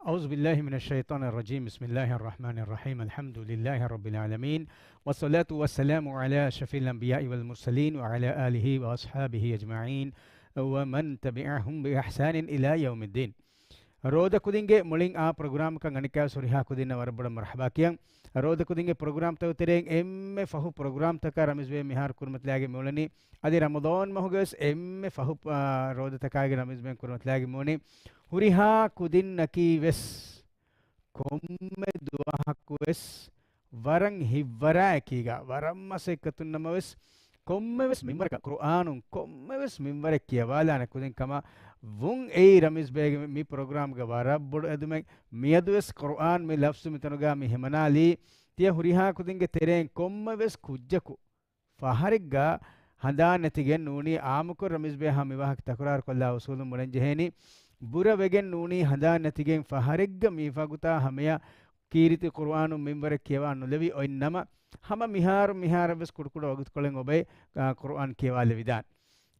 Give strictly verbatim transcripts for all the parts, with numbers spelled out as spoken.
أعوذ بالله من الشيطان الرجيم. بسم الله الرحمن الرحيم. الحمد لله رب العالمين. والصلاة والسلام على أشرف الأنبياء والمرسلين وعلى آله وأصحابه أجمعين ومن تبعهم بإحسان إلى يوم الدين. ރޯދަ ކުދިންގެ މުޅިން އާ ޕްރޮގްރާމަކަށް އަނެއްކާވެސް ހުރިހާ ކުދިންނަށް ވަރަށް ބޮޑަށް މަރުޙަބާ ކިޔަން. ރޯދަ ކުދިންގެ ޕްރޮގްރާމްތަކުގެ ތެރެއިން އެންމެ ފަހު ޕްރޮގްރާމްތަކަށް ރަމީޒް ބޭ މިހާރު ކުރިމަތިލާގެން މިއުޅެނީ. އަދި ރަމަޟާން މަހުގެވެސް އެންމެ ފަހު، އާ، ރޯދަތަކާގެ ރަމީޒް ބޭން ކުރިމަތިލާގެން މިއުޅެނީ. ހުރިހާ ކުދިންނަކީވެސް ކޮންމެ ދުވަހަކުވެސް ވަރަށް ހިތްވަރާއެކީގަ، ވަރަށް މަސައްކަތުން ނަމަވެސް، ކޮންމެވެސް މިންވަރަކަށް ޤުރުއާނުން ކޮންމެވެސް މިންވަރެއް ކިޔަވާލާނެ ކުދިން ކަމަށް ވުން އެއީ ރަމީޒް ބޭގެ މި ޕްރޮގްރާމްގެ ވަރަށް ބޮޑު އެދުމެއް. މިއަދުވެސް ޤުރުއާން މި ލަފްޒު މިތަނުގަ މި ހިމަނާލީ، ތިޔަ ހުރިހާ ކުދިންގެ ތެރެއިން ކޮންމެވެސް ކުއްޖަކު ފަހަރެއްގަ ހަނދާން ނެތިގެން ނޫނީ އާއްމުކޮށް ރަމީޒް ބޭ ހަމަ މި ވާހަކަ ތަކުރާރު ކޮށްލާ އުސޫލުން މުޅެން ޖެހޭނީ. ބުރަ ވެގެން ނޫނީ ހަނދާން ނެތިގެން ފަހަރެއްގަ މި ވަގުތާ ހަމަޔަށް ކީރިތި ޤުރުއާނު މިންވަރެއް ކިޔަވާ ނުލެވި އޮތް ނަމަ، ހަމަ މިހާރު މިހާރަށްވެސް ކުޑަކުޑަ ވަގުތުކޮޅެއް އޮބެ، އާ، ޤުރުއާން ކިޔަވާލެވިދާނެ.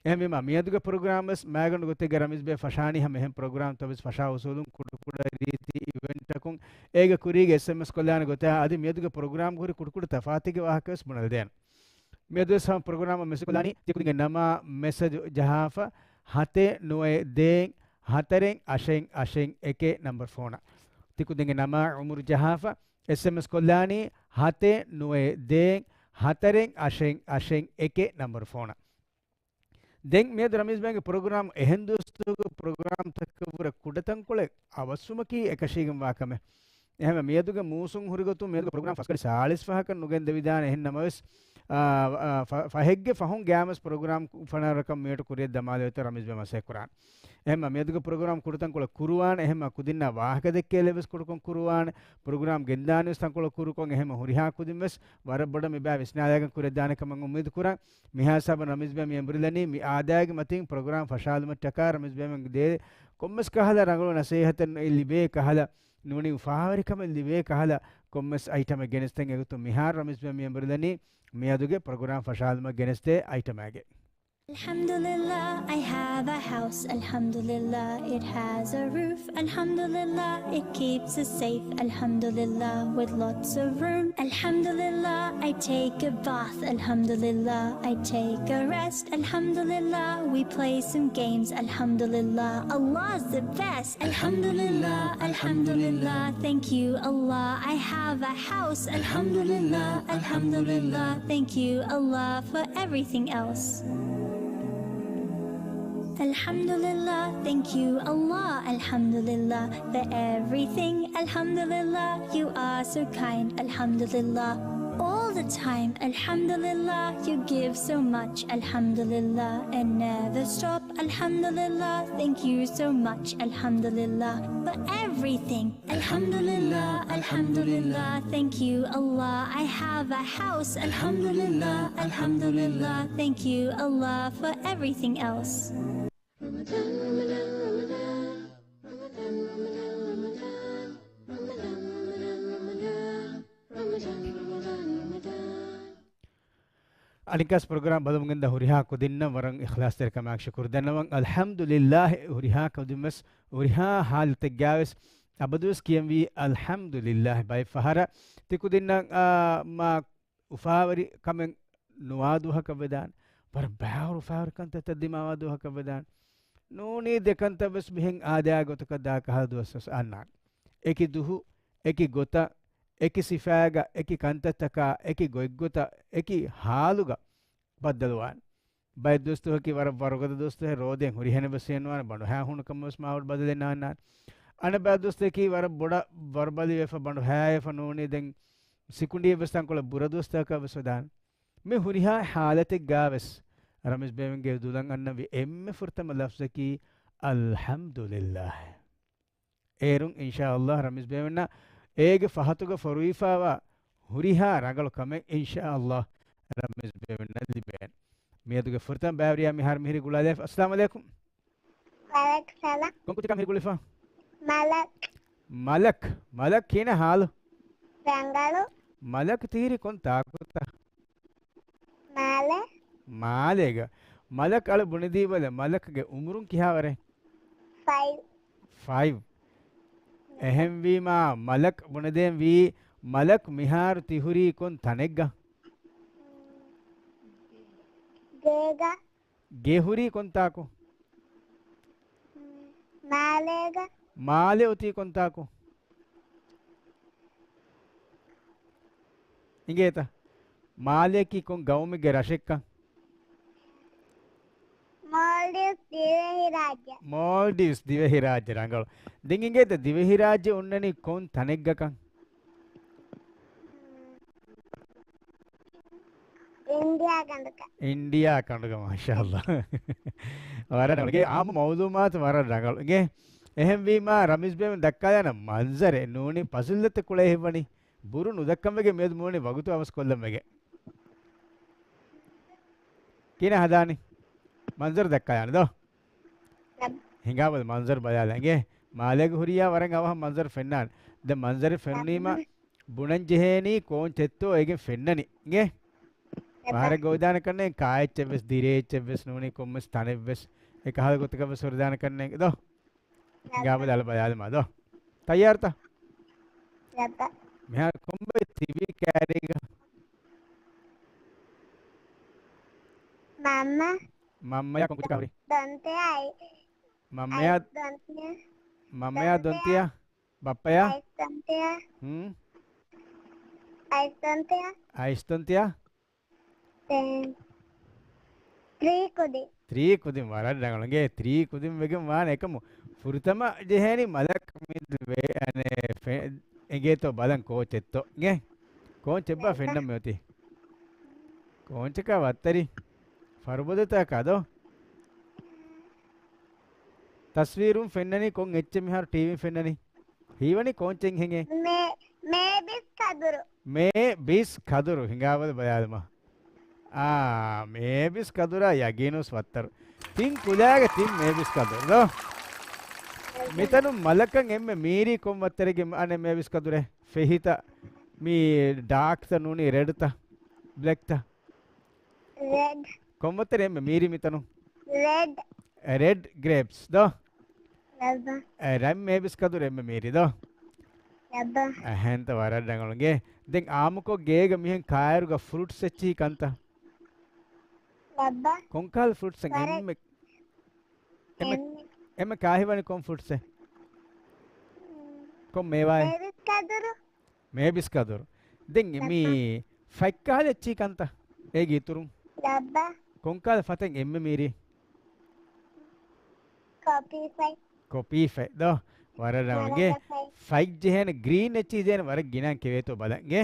އެހެންވީމާ، މިއަދުގެ ޕްރޮގްރާމްވެސް މައިގަނޑު ގޮތެއްގަ ރަމީޒް ބޭ ފަށާނީ ހަމަ އެހެން ޕްރޮގްރާމްތައްވެސް ފަށާ އުސޫލުން ކުޑަކުޑަ ރީތި އިވެންޓަކުން. އޭގެ ކުރީގެ އެސްއެމްއެސް ކޮށްލާނެ ގޮތާ އަދި މިއަދުގެ ޕްރޮގްރާމްގަ ހުރި ކުޑަކުޑަ ތަފާތެއްގެ ވާހަކަވެސް ބުނެލަދޭނެ. މިއަދުވެސް ހަމަ ޕްރޮގްރާމަށް މެސެޖް ކޮށްލާނީ ތިކުދިންގެ ނަމާ މެސެޖު ޖަހާފަ ހަތެއް ނުވައެއް ދޭއް ހަތަރެއް އަށެއް އަށެއް އެކެއް ނަންބަރު ފޯނަށް. ތިކުދިންގެ ނަމާ އުމުރު ޖަހާފަ އެސްއެމްއެސް ކޮށްލާނީ ހަތެއް ނުވައެއް ދޭއް ހަތަރެއް އަށެއް އަށެއް އެކެއް ނަންބަރު ފޯނަށް. ދެން މިއަދު ރަމީޒް ބޭގެ ޕްރޮގްރާމް އެހެން ދުވަސްތަކުގެ ޕްރޮގްރާމްތަކަށްވުރެ ކުޑަތަންކޮޅެއް އަވަސްވުމަކީ އެކަށީގެންވާ ކަމެއް. އެހެންވެ މިއަދުގެ މޫސުން ހުރިގޮތުން މިއަދުގެ ޕްރޮގްރާމް ފަސްގަޑި ސާޅީސް ފަހަކަށް ނުގެންދެވިދާނެ. އެހެން ނަމަވެސް، އާ، އާ، ފަ-، ފަހެއްގެ ފަހުން ގާމަސް ޕްރޮގްރާމް ފަނަރަކަށް މިއަދު ކުރިޔަށް ދަމާލެވޭތޯ ރަމީޒް ބޭ މަސައްކަތް ކުރާނެ. އެހެންމަ މިއަދުގެ ޕްރޮގްރާމް ކުޑަތަންކޮޅެއް ކުރުވާނެ. އެހެންމަ ކުދިންނާ ވާހަކަ ދެއްކޭލެވެސް ކުޑަކޮށް ކުރުވާނެ. ޕްރޮގްރާމް ގެންދާނީވެސް ތަންކޮޅެއް ކުޑަކޮށް. އެހެންމަ ހުރިހާ ކުދިންވެސް ވަރަށް ބޮޑަށް މިބާ ވިސްނާލާގެން ކުރިޔަށްދާނެ ކަމަށް އުއްމީދު ކުރަން. މިހާ ހިސާބަށް ރަމީޒް ބޭ މި އެނބުރިލަނީ މި އާދައިގެ މަތިން ޕްރޮގްރާމް ފަށާލުމަށްޓަކާ ރަމީޒް ބޭ ދޭ ކޮންމެސް ކަހަލަ ރަނގަޅު ނަސޭހަތެއް ލިބޭ ކަހަލަ ނޫނީ އުފާވެރިކަމެއް ލިބޭ ކަހަލަ ކޮންމެސް އައިޓަމެއް ގެނެސްދޭން. އެގޮތުން މިހާރު ރަމީޒް ބޭ މި އެނބުރިލަނީ މިއަދުގެ ޕްރޮގްރާމް ފަށާލުމަށް ގެނެސްދޭ އައިޓަމާގެ. الحمد لله, I have a house. Alhamdulillah, it has a roof. Alhamdulillah, it keeps us safe. Alhamdulillah, with lots of room. Alhamdulillah, I take a bath. Alhamdulillah, I take a rest. Alhamdulillah, we play some games. Alhamdulillah, Allah's the best. Alhamdulillah, Alhamdulillah, thank you, Allah. I have a house. Alhamdulillah, Alhamdulillah, thank you, Allah, for everything else. Alhamdulillah, thank you, Allah. Alhamdulillah, for everything. Alhamdulillah, you are so kind. Alhamdulillah, all the time. Alhamdulillah, you give so much. Alhamdulillah, and never stop. Alhamdulillah, thank you so much. Alhamdulillah, for everything. Alhamdulillah, Alhamdulillah, thank you, Allah. I have a house. Alhamdulillah, Alhamdulillah, thank you, Allah, for everything else. އަނިކާސް ޕްރޮގްރާމް ބަލަމުން ގެންދާ ހުރިހާ ކުދިންނަށް ވަރަށް އިޚްލާޞްތެރިކަމާއެކު ޝުކުރު ދަންނަވަން. އަލްޙަމްދުލިއްލާހި، ހުރިހާ ކުދިންވެސް ހުރިހާ ޙާލަތެއްގާވެސް އަބަދުވެސް ކިޔަންވީ އަލްޙަމްދުލިއްލާހި. ބައެއްފަހަރަށް ތިކުދިންނަށް، އާ، މާ އުފާވެރި ކަމެއް ނުވާ ދުވަހަކަށް ވެދާނެ. ވަރަށް ބައިވަރު އުފާވެރި ކަންތައްތައް ދިމާވާ ދުވަހަކަށް ވެދާނެ. ނޫނީ ދެ ކަންތައްވެސް މިހެން އާދަޔާ ގޮތަކަށް ދާ ކަހަލަ ދުވަސްވެސް އަންނާނެ. އެކި ދުހު، އެކި ގޮތަށް، އެކި ސިފައިގަ، އެކި ކަންތައްތަކާ، އެކި ގޮތްގޮތަށް، އެކި ހާލުގަ ބައްދަލުވާނެ. ބައެއް ދުވަސްތަކަކީ ވަރަށް ވަރުގަދަ ދުވަސްތަކެއް، ރޯދައިން ހުރިހެނެއްވެސް ހިއެއްނުވާނެ، ބަނޑުހައި ހޫނުކަމަށްވެސް މާހައުލު ބަދަލެއް ނާންނާނެ. އަނެއް ބައެއް ދުވަސްތަކަކީ ވަރަށް ބޮޑަށް ވަރުބަލިވެފަ، ބަނޑުހައިވެފަ ނޫނީ ދެން ސިކުނޑިއެއްވެސް ތަންކޮޅެއް ބުރަ ދުވަސްތަކަކަށްވެސް ވެދާނެ. މި ހުރިހާ ޙާލަތެއްގާވެސް ރަމީޒް ބޭވެންގެ ދުލަށް އަންނަންވީ އެންމެ ފުރަތަމަ ލަފްޒަކީ އަލްޙަމްދުލިއްލާހް. އޭރުން އިންޝާﷲ ރަމީޒް ބޭވެންނަށް އޭގެ ފަހަތުގަ ފޮރުވިފާވާ ހުރިހާ ރަނގަޅު ކަމެއް އިންޝާﷲ ރަމީޒް ބޭވެންނަށް ލިބޭނެ. މިއަދުގެ ފުރަތަމަ ބައިވެރިޔާ މިހާރު މިހިރީ ގުޅާލައިފަ. އައްސަލާމު ޢަލައިކުމް. ވަޢަލައިކުމް ސަލާމް. ކޮން ކުއްޖަކާ މިހިރީ ގުޅިފަ؟ މަލަކް. މަލަކް. މަލަކް ކިހިނެއް ޙާލު؟ ރަނގަޅު. މަލަކް ތިހިރީ ކޮން ތާކުތަ؟ މާލެ. މާލޭގަ. މަލަކް އަޅު ބުނެދީބަލަ، މަލަކްގެ އުމުރުން ކިހާވަރެއް؟ ފައިވް. ފައިވް. އެހެންވީމާ، މަލަކް ބުނެދޭން ވީ، މަލަކް މިހާރު ތިހުރީ ކޮން ތަނެއްގަ؟ ގޭގަ. ގޭ ހުރީ ކޮންތާކު؟ މާލޭގަ. މާލެ އޮތީ ކޮންތާކު؟ އިނގޭތަ؟ މާލެއަކީ ކޮން ގައުމެއްގެ ރަށެއްކަން؟ މޯލްޑިވްސް ދިވެހިރާއްޖެ. މޯލްޑިވްސް ދިވެހިރާއްޖެ. ރަނގަޅު. ދެން އިނގޭތަ ދިވެހިރާއްޖެ އޮންނަނީ ކޮން ތަނެއްގަކަން؟ އިންޑިއާ ކަނޑުގަ. އިންޑިއާ ކަނޑުގަ، މާޝާﷲ. ވަރަށް ރަނގަޅު. އާއްމު މައުލޫމާތު ވަރަށް ރަނގަޅު. އިނގޭ؟ އެހެންވީމާ، ރަމީޒް ބޭބެ ދައްކާލާނަ މަންޒަރެއް ނޫނީ ފަޒުލަތަށް ކުޅޭ ހިތްވަނީ. ބުރު ނުދައްކަން ވެގެން މިއަދު މޫނި ވަގުތު އަވަސް ކޮށްލަން ވެގެން. ކިހިނެއް ހަދާނީ؟ މަންޒަރު ދައްކާލާނެ ދޯ؟ ހިނގާބަލަ މަންޒަރު ބަލާލަ. އިނގޭ؟ މާލޭގަ ހުރިޔާ ވަރަށް އަވަހަށް މަންޒަރު ފެންނާނެ. ދެން މަންޒަރެއް ފެނުނީމަ ބުނަން ޖެހޭނީ ކޯން ޗެއްތޯ އޭގެން ފެންނަނީ. އިނގޭ؟ ފަހަރެއް ގޮވިދާނެ ކަންނޭނގެ ކާއެއްޗެއްވެސް، ދިރޭއްޗެއްވެސް ނޫނީ ކޮންމެސް ތަނެއްވެސް އެކަހަލަ ގޮތަކަށްވެސް ހުރެދާނެ ކަންނޭނގެ ދޯ؟ ހިނގާބަލަ ބަލާލަމާ ދޯ؟ ތައްޔާރުތަ؟ ލައްބަ. މިހާރު ކޮންބޮއެ ތިބީ ކައިރީގަ؟ މަންމަ. މަންމަޔާ ކޮން ކުއްޖަކާ ހުރީ؟ ދޮންތެޔާ. މަންމަޔާ. އައިސް ދޮންތެޔާ. މަންމަޔާ ދޮންތެޔާ. ދޮންތެޔާ. ބައްޕަޔާ؟ އައިސް ދޮންތެޔާ. ހުން. އައިސް ދޮންތެޔާ. އައިސް ދޮންތެޔާ. ދެން ތްރީ ކުދިން. ތްރީ ކުދިން ވަރަށް ރަނގަޅު. އިނގޭ ތްރީ ކުދިން ވެގެން ވާނެ އެކަމު. ފުރަތަމަ ޖެހޭނީ މަލަކް މި ދުވެ-، އަނެ، ފެ-، އެނގޭތޯ ބަލަން ކޯޗެއްތޯ. އިނގޭ؟ ކޯންޗެއްބާ ފެންނަން މިއޮތީ. ކޯންޗަކާ ވައްތަރި. ފަރުބޮދަތަކާ ދޯ؟ ތަސްވީރުން ފެންނަނީ ކޮން އެއްޗެއް މިހާރު ޓީވީން ފެންނަނީ؟ ހީވަނީ ކޯންޗެއް ހެނގޭ؟ މޭ-، މޭބިސް ކަދުރު. މޭބިސް ކަދުރު ހިނގާބަލަ ބަލާލަމާ. އާ، މޭބިސް ކަދުރާ ޔަގީނުސް ވައްތަރު. ތިން ކުލައިގެ ތިން މޭބިސް ކަދުރު ދޯ؟ މިތަނުން މަލަކަށް އެންމެ މީރީ ކޮން ވައްތަރެއްގެ އަނެއް މޭބިސް ކަދުރެއް؟ ފެހިތަ؟ މީ ޑާކްތަ ނޫނީ ރެޑްތަ؟ ބްލެކްތަ؟ ރެޑް. ކޮން ވައްތަރެއް އެންމެ މީރީ މިތަނުން؟ ރެޑް. ރެޑް ގްރޭޕްސް ދޯ؟ ލައްބަ. އެ، ރަތް މޭބިސް ކަދުރު އެންމެ މީރީ ދޯ؟ ލައްބަ. އެހެންތަ ވަރަށް ރަނގަޅު. އިނގޭ؟ ދެން އާއްމުކޮށް ގޭގަ މިހެން ކާއިރުގަ ފްރޫޓްސް އެއްޗިހި ކަންތަ؟ ލައްބަ. ކޮންކަހަލަ ފްރޫޓްސެއް ވަރަށް އެންމެ، އެންމެ، އެންމެ. އެންމެ ކާ ހީވަނީ ކޮން ފްރޫޓްސެއް؟ މް. ކޮން މޭވާއެއް؟ މޭބިސް ކަދުރު. މޭބިސް ކަދުރު. ދެން މި ލައްބަ. ފަތްކަހަލަ އެއްޗިހި ކަންތަ؟ އޭގެ އިތުރުން. ލައްބަ. ކޮންކަހަލަ ފަތެއް އެންމެ މީރީ؟ ކޮޕީ ފަތް. ކޮޕީ ފަތް ދޯ؟ ވަރަށް ރަނގަޅު. އިނގޭ؟ ފަތް ޖެހޭނެ ގްރީން އެއްޗިހި ޖެހޭނެ ވަރަށް ގިނަ ކެވޭތޯ ބަލަން. އިނގޭ؟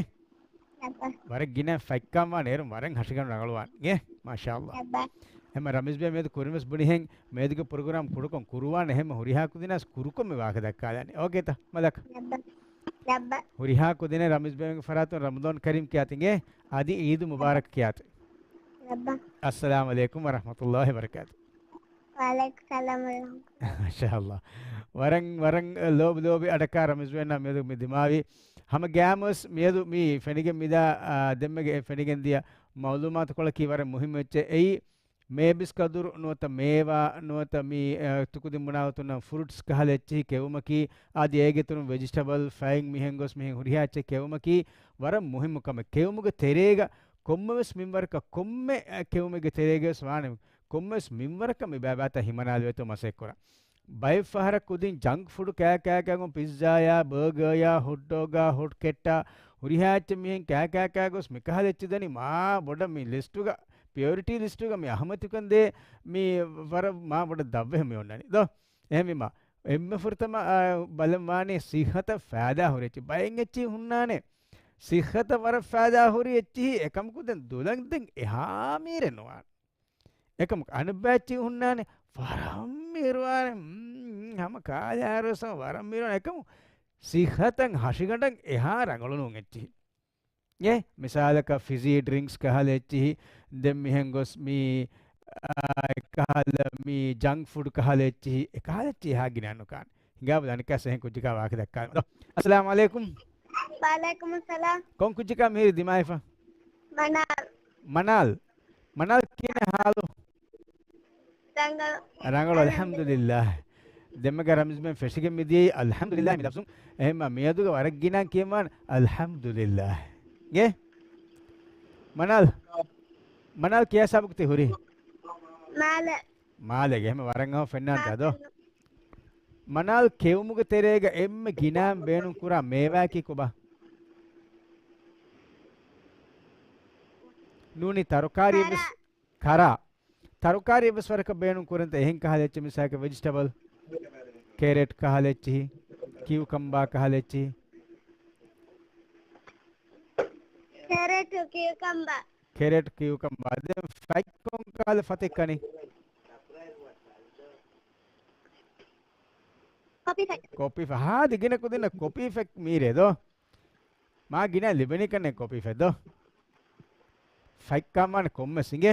ވަރަށް ގިނަ ފަތްކަން ވާނެ އޭރުން ވަރަށް ހަށިގަނޑު ރަނގަޅުވާނެ. އިނގޭ؟ މާޝާﷲ. އެމަ ރަމީޒް ބޭ މިއަދު ކުރިންވެސް ބުނިހެން މިއަދުގެ ޕްރޮގްރާމް ކުޑަކޮށް ކުރުވާނެ ހަމަ ހުރިހާ ކުދިންނަސް ކުރުކޮށް މި ވާހަކަ ދައްކާލާނެ. އޯކޭތަ؟ މަލަކް. ލައްބަ. ހުރިހާ ކުދިނެއް ރަމީޒް ބޭގެ ފަރާތުން ރަމަޟާން ކަރީމް ކިޔާތި އިނގޭ؟ އަދި އީދު މުބާރަކް ކިޔާތި. ލައްބަ. އައްސަލާމު ޢަލައިކުމް ވަރަޙްމަތުﷲ ވަބަރަކާތު. ވަޢަލައިކުމް ސަލާމް ވަރަޙްމަތުﷲ. މާޝާﷲ. ވަރަށް، ވަރަށް ލޯބި، ލޯބި އަޑަކާ ރަމީޒް ބޭ އަންނަ މިއަދު މި ދިމާވި. ހަމަ ގައިމުވެސް މިއަދު މި ފެނިގެން މިދާ، އާ، ދެންމެގެ އެ ފެނިގެން ދިޔަ މަޢުލޫމާތުކޮޅަކީ ވަރަށް މުހިއްމު އެއްޗެއް. އެއީ މޭބިސް ކަދުރު ނުވަތަ މޭވާ ނުވަތަ މި، އަ، ތުކުދިން ބުނާ ގޮތުން ނަން ފްރޫޓްސް ކަހަލަ އެއްޗިހި ކެއުމަކީ، އަދި އޭގެ އިތުރުން ވެޖިޓަބަލް ފަތް މިހެން ގޮސް މިހެން ހުރިހާ އެއްޗެއް ކެއުމަކީ ވަރަށް މުހިއްމު ކަމެއް. ކެއުމުގެ ތެރޭގަ ކޮންމެވެސް މިންވަރަކަށް، ކޮންމެ، އަ، ކެއުމެއްގެ ތެރޭގަވެސް ވާނެ، ކޮންމެވެސް މިންވަރަކަށް މި ބައިބައިތައް ހިމަނާލެވޭތޯ މަސައްކަތް ކުރާ. ބައެއް ފަހަރަށް ކުދިން ޖަންކް ފުޑު ކާ ކާ ކާ ގޮސް ޕިއްޒާޔާ، ބަރގަރޔާ، ހޮޓްޑޮގާ، ހޮޓްކެޓްޓާ، ހުރިހާ އެއްޗެއް މިހެން ކާ ކާ ކާ ގޮސް މިކަހަލަ އެއްޗެއް ދަނީ މާ ބޮޑަށް މި ލިސްޓުގަ، ޕިއޮރިޓީ ލިސްޓުގަ މި އަހަމަތުކަން ދޭ މި ވަރަށް މާ ބޮޑަށް ދަށްވެހި މި އޮންނަނީ. ދޯ؟ އެހެންވީމާ، އެންމެ ފުރަތަމަ، އާ، ބަލަން ވާނީ ސިއްހަތަށް ފައިދާ ހުރި އެއްޗެއް. ބައެއް އެއްޗިހި ހުންނާނެ. ސިއްހަތަށް ވަރަށް ފައިދާ ހުރި އެއްޗިހި އެކަމަކު ދެން ދުލަން ދެން އެހާ މީރެއް ނުވާނެ. އެކަމަކު އަނެއްބައެއްޗި ހުންނާނެ، ވަރަށް މިރުވާނެ، މް، ހަމަ ކާލާރުވެސް ވަރަށް މިރުވާނެ. އެކަމު ސިއްހަތަށް ހަށިގަނޑަށް އެހާ ރަނގަޅު ނޫން އެއްޗިހި. އޭ، މިސާލަކަށް ފިޒީ ޑްރިންކްސް ކަހަލަ އެއްޗިހި، ދެން މިހެން ގޮސް މި، އާ، ކަހަލަ މި ޖަންކް ފުޑް ކަހަލަ އެއްޗިހި، އެކަހަލަ އެއްޗިހި އެހާ ގިނަ ނުކާނެ. ހިނގާބަލަ އަނެއްކާ އެހެން ކުއްޖަކާ ވާހަކަ ދައްކާލަމާ. އައްސަލާމު ޢަލައިކުމް. ވަޢަލައިކުމުއްސަލާމް. ކޮން ކުއްޖަކާ މިހިރީ ދިމާވެފަ؟ މަނާލް. މަނާލް. މަނާލް ކިހިނެއް ޙާލު؟ ރަނގަޅު. ރަނގަޅު، އަލްޙަމްދުލިއްލާހް. ދެންމެގަ ރަމީޒް ބެން ފެށިގެން މިދިޔައީ އަލްޙަމްދުލިއްލާހި މި ލަފްޒުން. އެހެންމަ މިއަދުގަ ވަރަށް ގިނަ ކިޔަމާން އަލްޙަމްދުލިއްލާހި. ގެ؟ މަނާލް. މަނާލް ކިޔާ ސާބުކު ތި ހުރީ؟ މާލެ. މާލެގެ. އެހެންމަ ވަރަށް އަހަ ފެންނާންތަ ދޯ؟ މަނާލް ކެއުމުގެ ތެރޭގަ އެންމެ ގިނައިން ބޭނުން ކުރާ މޭވާއަކީ ކޮބާ؟ ނޫނީ ތަރުކާރީ ވެސް ކަރާ. ތަރުކާރީ ވެސް ވަރަކަށް ބޭނުން ކުރަންތަ އެހެން ކަހަލަ އެއްޗެއް މިސާލަކަށް ވެޖިޓަބަލް، ކެރެޓް ކަހަލަ އެއްޗިހި، ކިއުކަމްބާ ކަހަލަ އެއްޗިހި. ކެރެޓް ކިއުކަމްބާ. ކެރެޓް ކިއުކަމްބާ. ދެން ފަތް ކޮން ކަހަލަ ފަތެއް ކަނީ؟ ކޮޕީ ފަތް. ކޮޕީ ފަ-، ހާދަ ގިނަ ކުދިންނަށް ކޮޕީ ފަތް މީރޭ ދޯ؟ މާ ގިނަ ލިބެނީ ކަންނޭ ކޮޕީ ފަތް ދޯ؟ ފަތް ކާމާން ކޮންމެސް އިނގޭ؟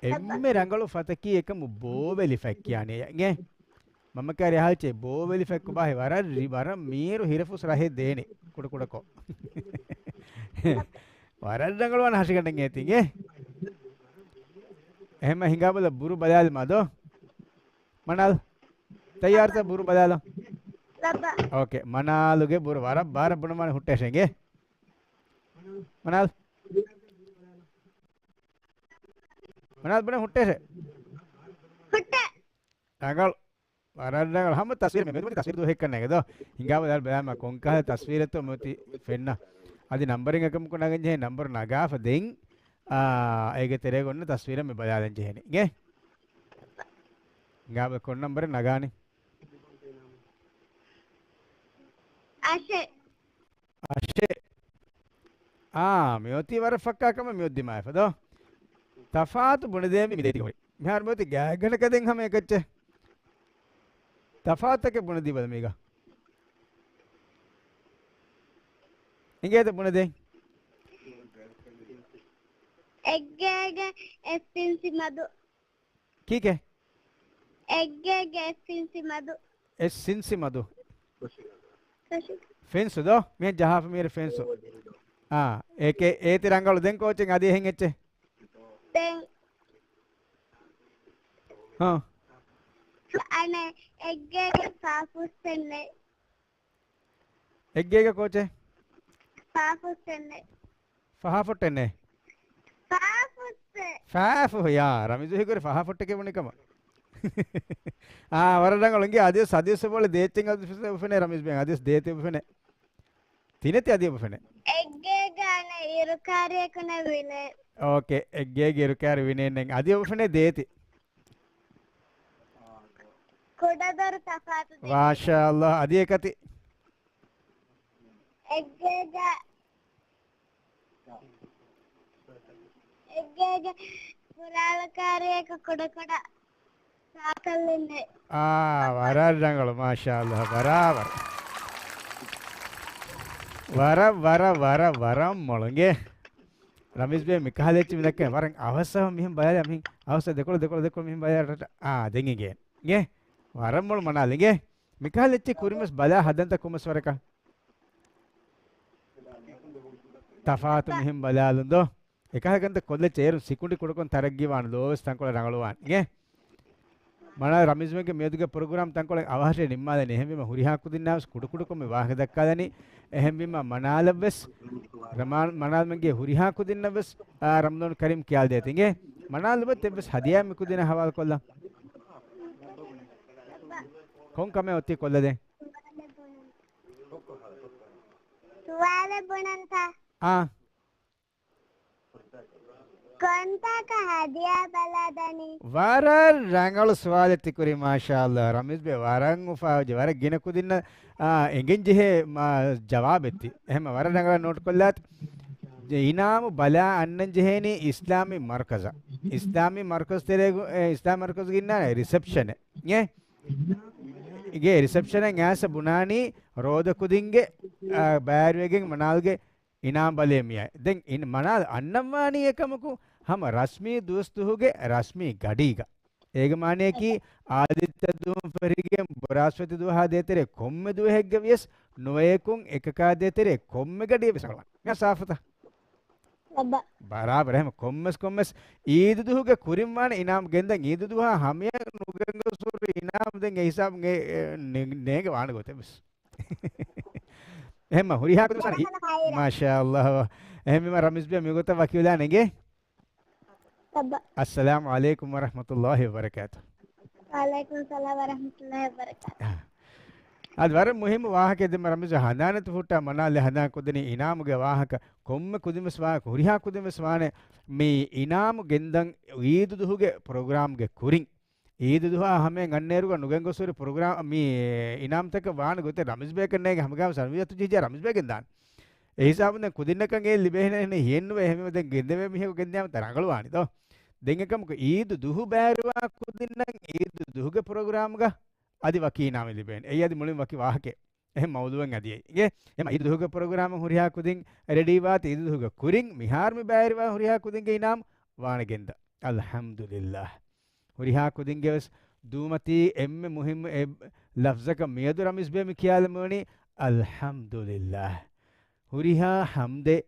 އެންމެ ރަނގަޅު ފަތަކީ އެކަމު ބޯވެލި ފަތް ކިޔާނީ އިނގޭ؟ މަންމަ ކާރި އަހާލި އެއްޗެއް ބޯވެލި ފަތް ކޮބާހޭ ވަރަށް ރި-، ވަރަށް މީރު ހިރަފުސް ރަހެއް ދޭނެ ކުޑަކުޑަކޮށް. ވަރަށް ރަނގަޅުވާނެ ހަށިގަނޑެއް އޭތި އިނގޭ؟ އެހެންމަ ހިނގާބަލަ ބުރު ބަލާލި މާ ދޯ؟ މަނާލް. ތައްޔާރުތަ ބުރު ބަލާލަ؟ ލައްބަ. އޯކޭ. މަނާލުގެ ބުރު ވަރަށް ބާރަށް ބުނަމާނެ ހުއްޓޭށޭ އިނގޭ؟ މަނާލް. މަނާލް ބުނެ ހުއްޓޭށޭ. ހުއްޓޭ. ރަނގަޅު. ވަރަށް ރަނގަޅު. ހަމަ ތަސްވީރެއް މެދުމަތި ތަސްވީރު ދުވަހެއްކަން ނޭނގެ ދޯ. ހިނގާބަލާ ބަލާމަ ކޮންކަހަލަ ތަސްވީރެއްތޯ މެދުމަތި ފެންނަ. އަދި ނަންބަރެއް އެކަމަކު ނަގަން ޖެހޭ ނަންބަރު ނަގާފަ ދެން، އާ، އޭގެ ތެރޭގަ އޮންނަ ތަސްވީރެއް މި ބަލާލަން ޖެހޭނެ. އިނގޭ؟ ހިނގާބަލަ ކޮން ނަންބަރެއް ނަގާނީ؟ އަށެއް. އަށެއް. އާ، މިއޮތީ ވަރަށް ފައްކާ ކަމެއް މިއޮތް ދިމާވެފަ ދޯ. ތަފާތު ބުނެދޭން މި ދޭތީ ހުރި. މިހާރު މިއޮތީ ގާތްގަނޑަކަށް ދެން ހަމަ އެކައްޗެއް. ތަފާތުތަކެއް ބުނެދީބަލަ މީގަ. އިނގޭތަ ބުނެދޭން؟ އެއްގޭގެ އެއް އިންސި މަދު. ކީކޭ؟ އެއްގޭގެ އެއް އިންސި މަދު. އެއް އިންސި މަދު. ފެންސު ދޯ؟ މިހެން ޖަހާފަ މީރެ ފެންސު. އާ، އޭކޭ އޭތި ރަނގަޅު. ދެން ކޯޗެއް އަދި އެހެން އެއްޗެއް؟ ދެން. ހާ. އަނެއް އެއްގޭގެ ފާފުއްސެއް ނެތް. އެއްގޭގެ ކޯޗެއް؟ ފާފުއްސެއް ނެތް. ފަހާފުއްޓެއް ނެތް. ފާފުއްސެއް. ފާފު، ޔާ، ރަމީޒު ހީކުރި ފަހާފުއްޓެކޭ ބުނި ކަމަށް. އާ، ވަރަށް ރަނގަޅު. އިނގޭ އަދިވެސް، އަދިވެސް އެބައޮތް ދޭތެއް އަދިވެސް އުފެނޭ ރަމީޒް ބެން. އަދިވެސް ދޭތެއް އުފެނޭ. ތިނެތި އަދި އެބަ ފެނޭ. އެއްގޭގަ އަނެއް އިރުކާރިއެކު ނެތް ވިނޭ. އޯކޭ، އެއްގޭގެ އިރުކާރި ވިނޭން ނެތް. އަދި އެބަ ފެނޭ ދޭތި. ކުޑަދޮރު ތަފާތު ދޭތި. މާޝާﷲ، އަދި އެކަތި. އެއްގޭގަ، އެއްގޭގެ ފުރާޅަކާރިއަކަށް ކުޑަކުޑަ ސާކަލް އިންނެ. އާ، ވަރަށް ރަނގަޅު، މާޝާﷲ، ބަރާބަރު. ވަރަށް، ވަރަށް، ވަރަށް، ވަރަށް މޮޅު އިނގޭ. ރަމީޒް ބޭ މިކަހަލަ އެއްޗެއް މި ދައްކަނީ. ވަރަށް އަވަސް އަވަސް މިހެން ބަލާލާ، މިހެން އަވަސް ދެކޮޅަށް، ދެކޮޅަށް، ދެކޮޅަށް މިހެން ބަލާލާ. އާ، ދެން އިނގޭ. އިނގޭ. ވަރަށް މޮޅު މަނާލް އިނގޭ. މިކަހަލަ އެއްޗެއް ކުރިންވެސް ބަލާ ހަދަންތަ ކޮންމެސް ވަރަކަށް؟ ތަފާތު މިހެން ބަލާލުން ދޯ. އެކަހަލަ ކަންތައް ކޮށްލައްޗޭ އޭރުން ސިކުނޑި ކުޑަކޮށް ތަރައްގީވާން ލޯވެސް ތަންކޮޅެއް ރަނގަޅުވާން. އިނގޭ؟ މަނާލް ރަމީޒް ބެންގެ މިއަދުގެ ޕްރޮގްރާމް ތަންކޮޅެއް އަވަހަށޭ ނިންމާލަނީ. އެހެންވީމަ ހުރިހާ ކުދިންނާވެސް ކުޑަކުޑަކޮށް މި ވާހަކަ ދައްކާލަނީ. އެހެންވީމަ މަނާލަށްވެސް، ރަމާ-، މަނާލްމެންގެ ހުރިހާ ކުދިންނަށްވެސް، އާ، ރަމަޟާން ކަރީމް ކިޔާލަދޭތި އިނގޭ. މަނާލް އެއްވެސް ހަދިޔާ މި ކުދިންނަށް ހަވާލުކޮށްލަން. ކޮން ކަމެއް އޮތީ ކޮށްލަދޭން؟ ސުވާލެއް ބުނަންތަ؟ އާ. ކޮންތާކަށް ހަދިޔާ ބަލާދަނީ؟ ވަރަށް ރަނގަޅު ސުވާލެއް ތި ކުރީ، މާޝާﷲ. ރަމީޒް ބޭ ވަރަށް އުފާވެއްޖެ. ވަރަށް ގިނަ ކުދިންނަށް، އާ، އެނގެން ޖެހޭ، މާ، ޖަވާބެއް ތި. އެހެންމަ ވަރަށް ރަނގަޅަށް ނޯޓް ކޮށްލާތި. އިނާމު ބަލާ އަންނަން ޖެހޭނީ އިސްލާމީ މަރުކަޒަށް. އިސްލާމީ މަރުކަޒު ތެރޭގަ، އެ، އިސްލާމީ މަރުކަޒުގަ އިންނާނެ ރިސެޕްޝަނެއް. އޭ؟ އިނގޭ ރިސެޕްޝަނެއް އައިސް ބުނާނީ ރޯދަ ކުދިންގެ، އާ، ބައިވެރިވެގެން މަނާލްގެ އިނާމް ބަލޭ މިއައި. ދެން އިން-، މަނާލް އަންނަންވާނީ އެކަމަކު ހަމަ ރަސްމީ ދުވަސްދުވަހުގެ ރަސްމީ ގަޑީގަ. އޭގެ މާނަޔަކީ އާދިއްތަ ދުވަހުން ފެށިގެން ބުރާސްފަތި ދުވަހާ ދޭތެރޭ ކޮންމެ ދުވަހެއްގަ ވިޔަސް ނުވަޔަކުން އެކަކާ ދޭތެރޭ ކޮންމެ ގަޑިއެއް ވެސް ރަނގަޅުވާނެ. މިއާ ސާފުތަ؟ ލައްބަ. ބަރާބަރަށް އެހެން ކޮންމެސް ކޮންމެސް އީދު ދުހުގެ ކުރިން ވާނެ އިނާމް ގެންދަން، އީދު ދުހާ ހަމަޔަށް ނުގެންގޮސް ހުރި އިނާމް ދެން އެ ހިސާބުން އެ، އެ، ނޭ-، ނޭނގެ ވާނެ ގޮތެއް ވެސް. އެހެންމަ ހުރިހާ ކުދިން ވެސް ވާނެ. މާޝާﷲ. އެހެންވީމަ ރަމީޒް ބޭ މި ގޮތަށް ވަކިވެލާނެ އިނގޭ. ލައްބަ. އައްސަލާމު ޢަލައިކުމް ވަރަޙްމަތުﷲި ވަބަރަކާތު. ވަޢަލައިކުމް އައްސަލާމް ވަރަޙްމަތުﷲި ވަބަރަކާތު. އާ. އަދި ވަރަށް މުހިއްމު ވާހަކައެއް ދެން ރަމީޒް ހަނދާނެތި ފުއްޓާ މަނާލެ ހަނދާން ކުދިނީ އިނާމުގެ ވާހަކަ. ކޮންމެ ކުދިން ވެސް ވާ-، ހުރިހާ ކުދިން ވެސް ވާނެ މި އިނާމު ގެންދަން އީދު ދުހުގެ ޕްރޮގްރާމްގެ ކުރިން. އީދު ދުހާ ހަމަޔަށް އަންނައިރުގަ ނުގެންގޮސް ހުރި ޕްރޮގްރާމް މި އިނާމްތަކަށް ވާނެ ގޮތެއް ރަމީޒް ބޭކަށް ނޭނގެ ހަމަގާމު ސަންވިޔަތު ޖިހިޖާ ރަމީޒް ބޭ ގެންދާނެ. އެ ހިސާބުން ދެން ކުދިންނަކަށް އެ ލިބޭހެނެއް ހިއެއްނުވޭ އެހެންވީމަ ދެން ގެންދެވޭ މީހަކު ގެންދިޔާމަ ތަ ރަނގަޅުވާނީ ދޯ. ދެން އެކަމަކު އީދު ދުހު ބައިވެރިވާ ކުދިންނަށް އީދު ދުހުގެ ޕްރޮގްރާމްގަ އަދި ވަކި އިނާމެއް ލިބޭނެ. އެއީ އަދި މުޅިން ވަކި ވާހަކައެއް. އެހެން މައުޟޫއެއް އަދި އެއީ. އިނގޭ؟ އެހެން އީދު ދުހުގެ ޕްރޮގްރާމަށް ހުރިހާ ކުދިން ރެޑީވާތި އީދު ދުހުގެ ކުރިން މިހާރު މި ބައިވެރިވާ ހުރިހާ ކުދިންގެ އިނާމް ވާނެ ގެންދާ. އަލްޙަމްދުލިއްލާހް. ހުރިހާ ކުދިންގެ ވެސް ދޫމަތީ އެންމެ މުހިއްމު އެއް ލަފްޒަކަށް މިއަދު ރަމީޒް ބޭ މި ކިޔާލަމުނީ އަލްޙަމްދުލިއްލާހް. ހުރިހާ ޙަމްދެއް،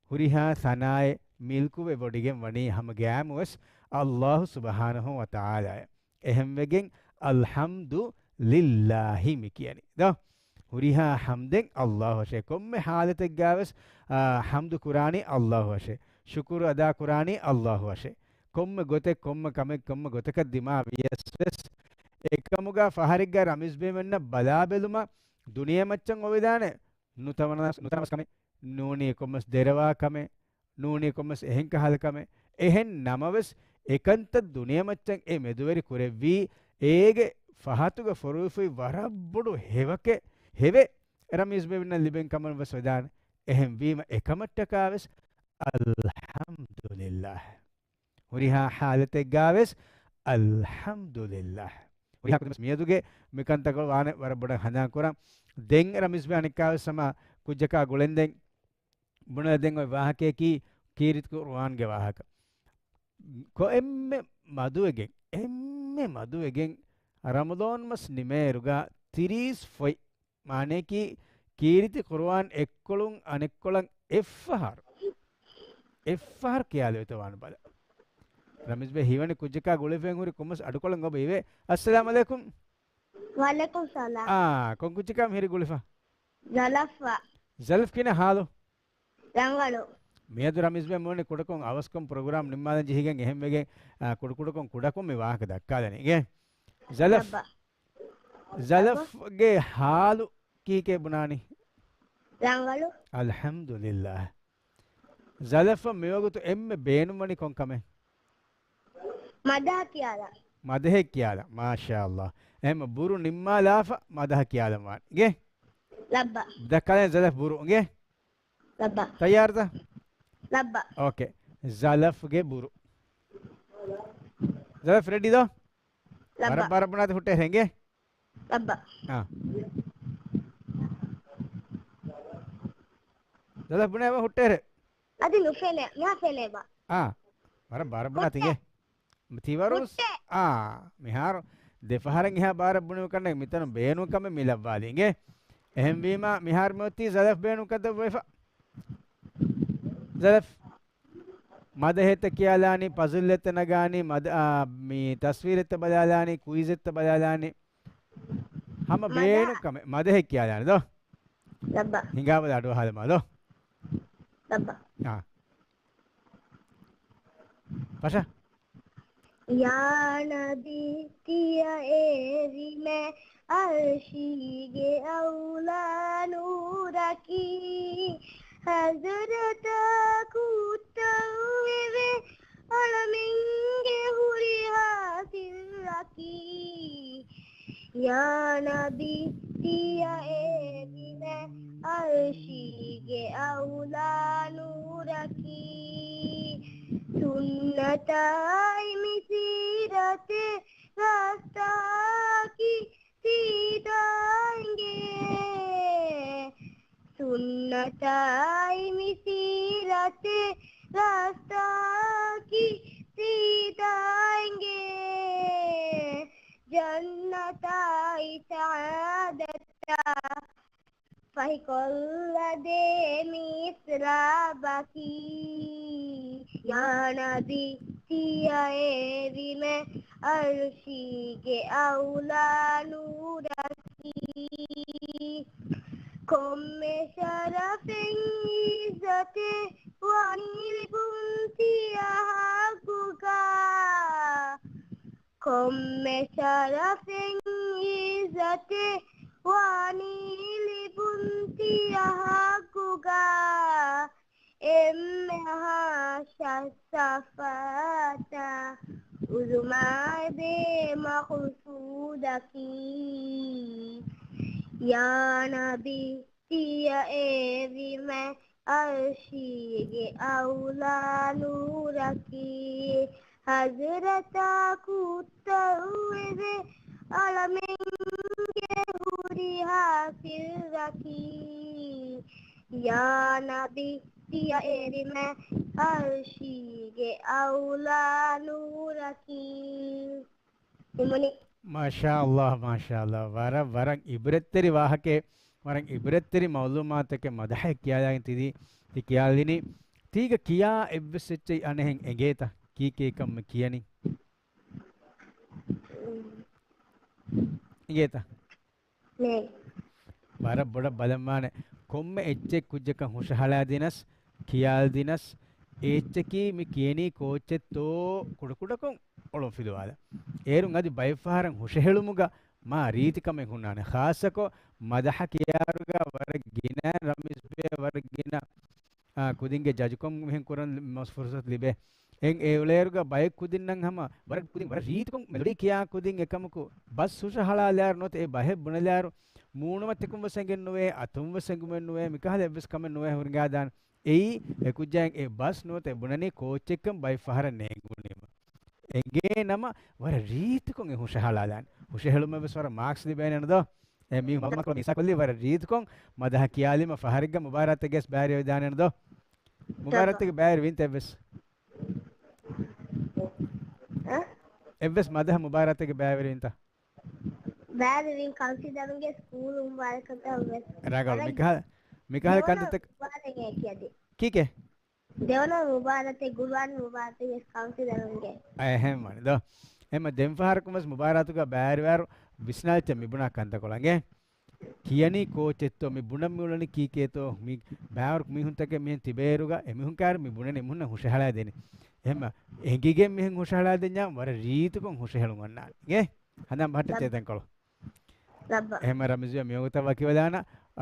ހުރިހާ ސަނާއެއް މިލްކުވެވޮޑިގެން ވަނީ ހަމަ ގައިމުވެސް އައްލާހު ސުބްޙާނަހު ވަތަޢާލާއަށް. އެހެންވެގެން އަލްޙަމްދު ލިއްލާހި މި ކިޔަނީ. ދޯ؟ ހުރިހާ ޙަމްދެއް އައްލާހުއަށޭ. ކޮންމެ ޙާލަތެއްގަވެސް، އާ، ޙަމްދު ކުރާނީ އައްލާހުއަށޭ. ޝުކުރު އަދާ ކުރާނީ އައްލާހުއަށޭ. ކޮންމެ ގޮތެއް، ކޮންމެ ކަމެއް، ކޮންމެ ގޮތަކަށް ދިމާވިޔަސް ވެސް، އެކަމުގަ ފަހަރެއްގަ ރަމީޒް ބޭމެންނަށް ބަލާބެލުމަށް ދުނިޔެމައްޗަށް އޮވެދާނެ ނުތަނަވަސް، ނުތަނަވަސް ކަމެއް، ނޫނީ ކޮންމެސް ދެރަވާ ކަމެއް، ނޫނީ ކޮންމެސް އެހެން ކަހަލަ ކަމެއް. އެހެން ނަމަވެސް، އެކަންތައް ދުނިޔެމައްޗަށް އެ މެދުވެރި ކުރެއްވީ، އޭގެ ފަހަތުގަ ފޮރުވިފައި ވަރަށް ބޮޑު ހެވަކެއް، ހެވެއް ރަމީޒް ބޭމެންނަށް ލިބެން ކަމަށް ވެސް ވެދާނެ. އެހެންވީމަ، އެކަމަށްޓަކާވެސް އަލްޙަމްދުލިއްލާހް. ހުރިހާ ޙާލަތެއްގަވެސް އަލްޙަމްދުލިއްލާހް. ހުރިހާ ކުދިންވެސް މިއަދުގެ މިކަންތަކަށް ވާނެ ވަރަށް ބޮޑަށް ހަނދާން ކުރަން. ދެން ރަމީޒް ބޭ އަނެއްކާވެސް ހަމަ ކުއްޖަކާ ގުޅެންދެން ބުނެލަދެން އޮތް ވާހަކަޔަކީ ކީރިތި ޤުރުއާންގެ ވާހަކަ. ކޮ އެންމެ މަދުވެގެން، އެންމެ މަދުވެގެން ރަމަޟާން މަސް ނިމޭއިރުގަ ތިރީސް ފޮތް، މާނަޔަކީ ކީރިތި ޤުރުއާން އެއްކޮޅުން އަނެއްކޮޅަށް އެއްފަހަރު، އެއްފަހަރު ކިޔާލެވޭތޯ ވާން ބަލަ. ރަމީޒް ބޭ ހީވަނީ ކުއްޖަކާ ގުޅިފައި ހުރި ކޮންމެސް އަޑުކޮޅެއް އޮބަ އިވޭ. އައްސަލާމް ޢަލައިކުމް. ވަޢަލައިކުމް ސަލާމް. އާ، ކޮން ކުއްޖަކާ މިހިރީ ގުޅިފަ؟ ޒަލަފް. ޒަލަފް ކިހިނެއް ޙާލު؟ ރަނގަޅު. މިއަދު ރަމީޒް ބޭ މޫނި ކުޑަކޮށް އަވަސްކޮށް ޕްރޮގްރާމް ނިންމާލަން ޖެހިގެން އެހެންވެގެން، އާ، ކުޑަކުޑަކޮށް ކުޑަކޮށް މި ވާހަކަ ދައްކާލަނީ. އިނގޭ؟ ޒަލަފް. ލައްބަ. ޒަލަފްގެ ޙާލު ކީކޭ ބުނާނީ؟ ރަނގަޅު. އަލްޙަމްދުލިއްލާހް. ޒަލަފަށް މިވަގުތު އެންމެ ބޭނުންވަނީ ކޮން ކަމެއް؟ މަދަހަ ކިޔާލަން. މަދަހެއް ކިޔާލަން. މާޝާﷲ. އެހެން ބުރު ނިންމާލާފަ މަދަހަ ކިޔާލަން ވާނެ. އިނގޭ؟ ލައްބަ. ދައްކާލަން ޒަލަފް ބުރު. އިނގޭ؟ ލައްބަ. ތައްޔާރުތަ؟ ލައްބަ. އޯކޭ. ޒަލަފްގެ ބުރު. ޒަލަފް ރެޑީ ދޯ؟ ލައްބަ. ވަރަށް ބާރަށް ބުނާތި ހުއްޓޭހެން އިނގޭ؟ ލައްބަ. އާ. ޒަލަފް ބުނޭ އަވަ ހުއްޓޭރެ. އަދި ނުފެނޭ، މިހާ ފެނޭބާ. އާ. ވަރަށް ބާރަށް ބުނާތި ހުއްޓޭ. އިނގޭ؟ ތިވަރު ހުއްޓޭ. އާ. މިހާރު ދެފަހަރެއް އެހާ ބާރަށް ބުނި ކަންނޭނގެ މިތަނުން ބޭނުން ކަމެއް މި ލައްވާލީ އިނގޭ. އެހެންވީމާ މިހާރު މިއޮތީ ޒަލަފް ބޭނުން ކަންތައް ވެފަ. ޒަލަފް. މަދަހެއްތަ ކިޔާލާނީ، ޕަޒުލްއެއްތަ ނަގާނީ، މަދަ-، އާ، މި ތަސްވީރެއްތަ ބަލާލާނީ، ކުއިޒެއްތަ ބަލާލާނީ. ހަމަ މަދަ-، ބޭނުން ކަމެއް. މަދަހެއް ކިޔާލާނެ ދޯ؟ ލައްބަ. ހިނގާބަލަ އަޑުއަހާލަމާ ދޯ؟ ލައްބަ. އާ. ފަށަ. ޔާ ނަބީ ތިޔަ އޭރިމެ އަރްޝީގެ އައުލާ ނޫރަކީ، ހަޒުރަތާ ކުއްތައް އެވެ އަޅަމެންގެ ހުރިހާ ސިއްރަކީ. ޔާ ނަބީ ތިޔަ އޭރިމެ އަރްޝީގެ އައުލާ ނޫރަކީ. ސުންނަތާއި މި ސީރަތެއް ރަސްތާކީ ސީދާ އިނގޭ. ސުންނަތާއި މި ސީރަތެއް ރަސްތާކީ ސީދާ އިނގޭ. ޖަންނަތާއި ސަޢާދަތާ ފަހިކޮށްލަދޭ މިސްރާބަކީ. ޔާ ނަބީ ތިޔަ އެރިމެ އަރުޝީގެ އައުލާ ނޫރަކީ. ކޮންމެ ޝަރަފެއް އިއްޒަތެއް ވާނީ ލިބުން ތިޔަ ހައްގުގަ. ކޮންމެ ޝަރަފެއް އިއްޒަތެއް ވާނީ ލިބުން ތިޔަ ހައްގުގަ. އެންމެ ހާ ޝައްސަފާތަ އުޒުމާ ދޭ މަޤުޞޫދަކީ. ޔާ ނަބީ ތިޔަ އެރިމެ އަރުޝީގެ އައުލާ ނޫރަކީ. ހަޒުރަތާ ކުއްތައްވެވޭ އަޅަމެންގެ ހުރިހާ ސިއްރަކީ. ޔާ ނަބީ ތިޔަ އެރިމެ އަރުޝީގެ އައުލާ ނޫރަކީ. މާޝާ ﷲ، މާޝާ ﷲ. ވަރަށް، ވަރަށް ޢިބްރަތްތެރި ވާހަކައެއް، ވަރަށް ޢިބްރަތްތެރި މަޢުލޫމާތެކެއް މަދަޙައެއް ކިޔާލައިގެން ތި، ތި ކިޔާލިނީ. ތީގަ ކިޔާ އެއްވެސް އެއްޗެއް އަނެއްހެން އެނގޭތަ؟ ކީކޭ ކަމެއް ކިޔަނީ؟ އެނގޭތަ؟ ނޭ. ވަރަށް ބޮޑަށް ބަލަންވާނެ. ކޮންމެ އެއްޗެއް ކުއްޖަކަށް ހުށަހަޅާދިނަސް، ކިޔާލްދިނަސް، އެ އެއްޗަކީ މި ކިޔަނީ ކޯއްޗެއްތޯ ކުޑަކުޑަކޮށް އޮޅުން ފިލުވާލަ. އޭރުން އަދި ބައެއްފަހަރަށް ހުށަހެޅުމުގަ މާ ރީތިކަމެއް ހުންނާނެ. ޚާއްޞަކޮށް މަދަޙަ ކިޔާއިރުގަ ވަރަށް ގިނަ ރަމީޒްބެ ވަރަށް ގިނަ، އާ، ކުދިންގެ ޖަޖުކޮށް މިހެން ކުރަން މަސް ފުރުސަތު ލިބޭ. އެން އެ އުޅޭއިރުގަ ބައެއް ކުދިންނަށް ހަމަ ވަރަށް ކުދިން ވަރަށް ރީތިކޮށް މެލޮޑީ ކިޔާ ކުދިން އެކަމަކު ބަސް ހުށަހަޅާލާއިރު ނުވަތަ އެ ބަހެއް ބުނެލާއިރު މޫނުމަތިކުން ވެސް އެނގެން ނުވޭ، އަތުން ވެސް އެނގުމެއް ނުވޭ، މިކަހަލަ އެއްވެސް ކަމެއް ނުވޭ ހުރިނގާދާނެ. އެއީ އެކުއްޖާއިން އެ ބަސް ނުވަތަ އެ ބުނަނީ ކޯއްޗެއްކަން ބައެއް ފަހަރަށް ނޭނގުނީމަ. އެނގޭ ނަމަ ވަރަށް ރީތިކޮށް އެ ހުށަހަޅާލާނެ. ހުށަހެޅުމަށް ވެސް ވަރަށް މާކްސް ލިބޭނެ ނުދޯ؟ އެ މީ ހުންމަކުޅަ މީސާކޮށްލީ ވަރަށް ރީތިކޮށް މަދަހަ ކިޔާލީމަ ފަހަރެއްގަ މުބާރާތެއްގެސް ބައިވެރިވެދާނެ ނުދޯ؟ މުބާރާތެއްގެ ބައިވެރިވީންތަ އެއްވެސް؟ އަ؟ އެއްވެސް މަދަހަ މުބާރާތެއްގެ ބައިވެރިވީންތަ؟ ބައިވެރިވިން ކައުންސިލަރުންގެ ސްކޫލު މުބާރަކަތަށް ވެސް. ރަނގަޅު. ރަނގަޅު. މިކަހަލަ، މިކަހަލަ ދެވަނަ ކަންތައްތައް. މުބާރަތެއް އެކި އަދި. ކީކޭ؟ ދެވަނަ މުބާރަތެއް، ގުރުއާން މުބާރަތެއް ވެސް ކައުންސިލަރުންގެ. އެހެން ވަނީ ދޯ. އެމަ ދެން ފަހަރަކުން ވެސް މުބާރާތުގަ ބައިވެރިވާއިރު ވިސްނާލިއްޖެ މި ބުނާ ކަންތައްކޮޅަށް އިނގޭ. ކިޔަނީ ކޯޗެއްތޯ، މި ބުނަން މި އުޅެނީ ކީކޭތޯ، މި ބައިވަރު މީހުންތަކެއް މިހެން ތިބޭއިރުގަ އެމީހުން ކާރު މި ބުނަނީ އެމީހުންނަށް ހުށަހަޅާދޭނެ. އެހެންމަ އެނގިގެން މިހެން ހުށަހަޅާދެންޏާ ވަރަށް ރީތިކޮށް ހުށަހެޅުން އޮންނާނެ. އިނގޭ؟ ހަނދާން ބަހައްޓައްޗޭ ދެންކޮޅު. ލައްބަ. އެހެންމަ ރަމީޒް މިވަގުތަށް ވަކިވެލާނަ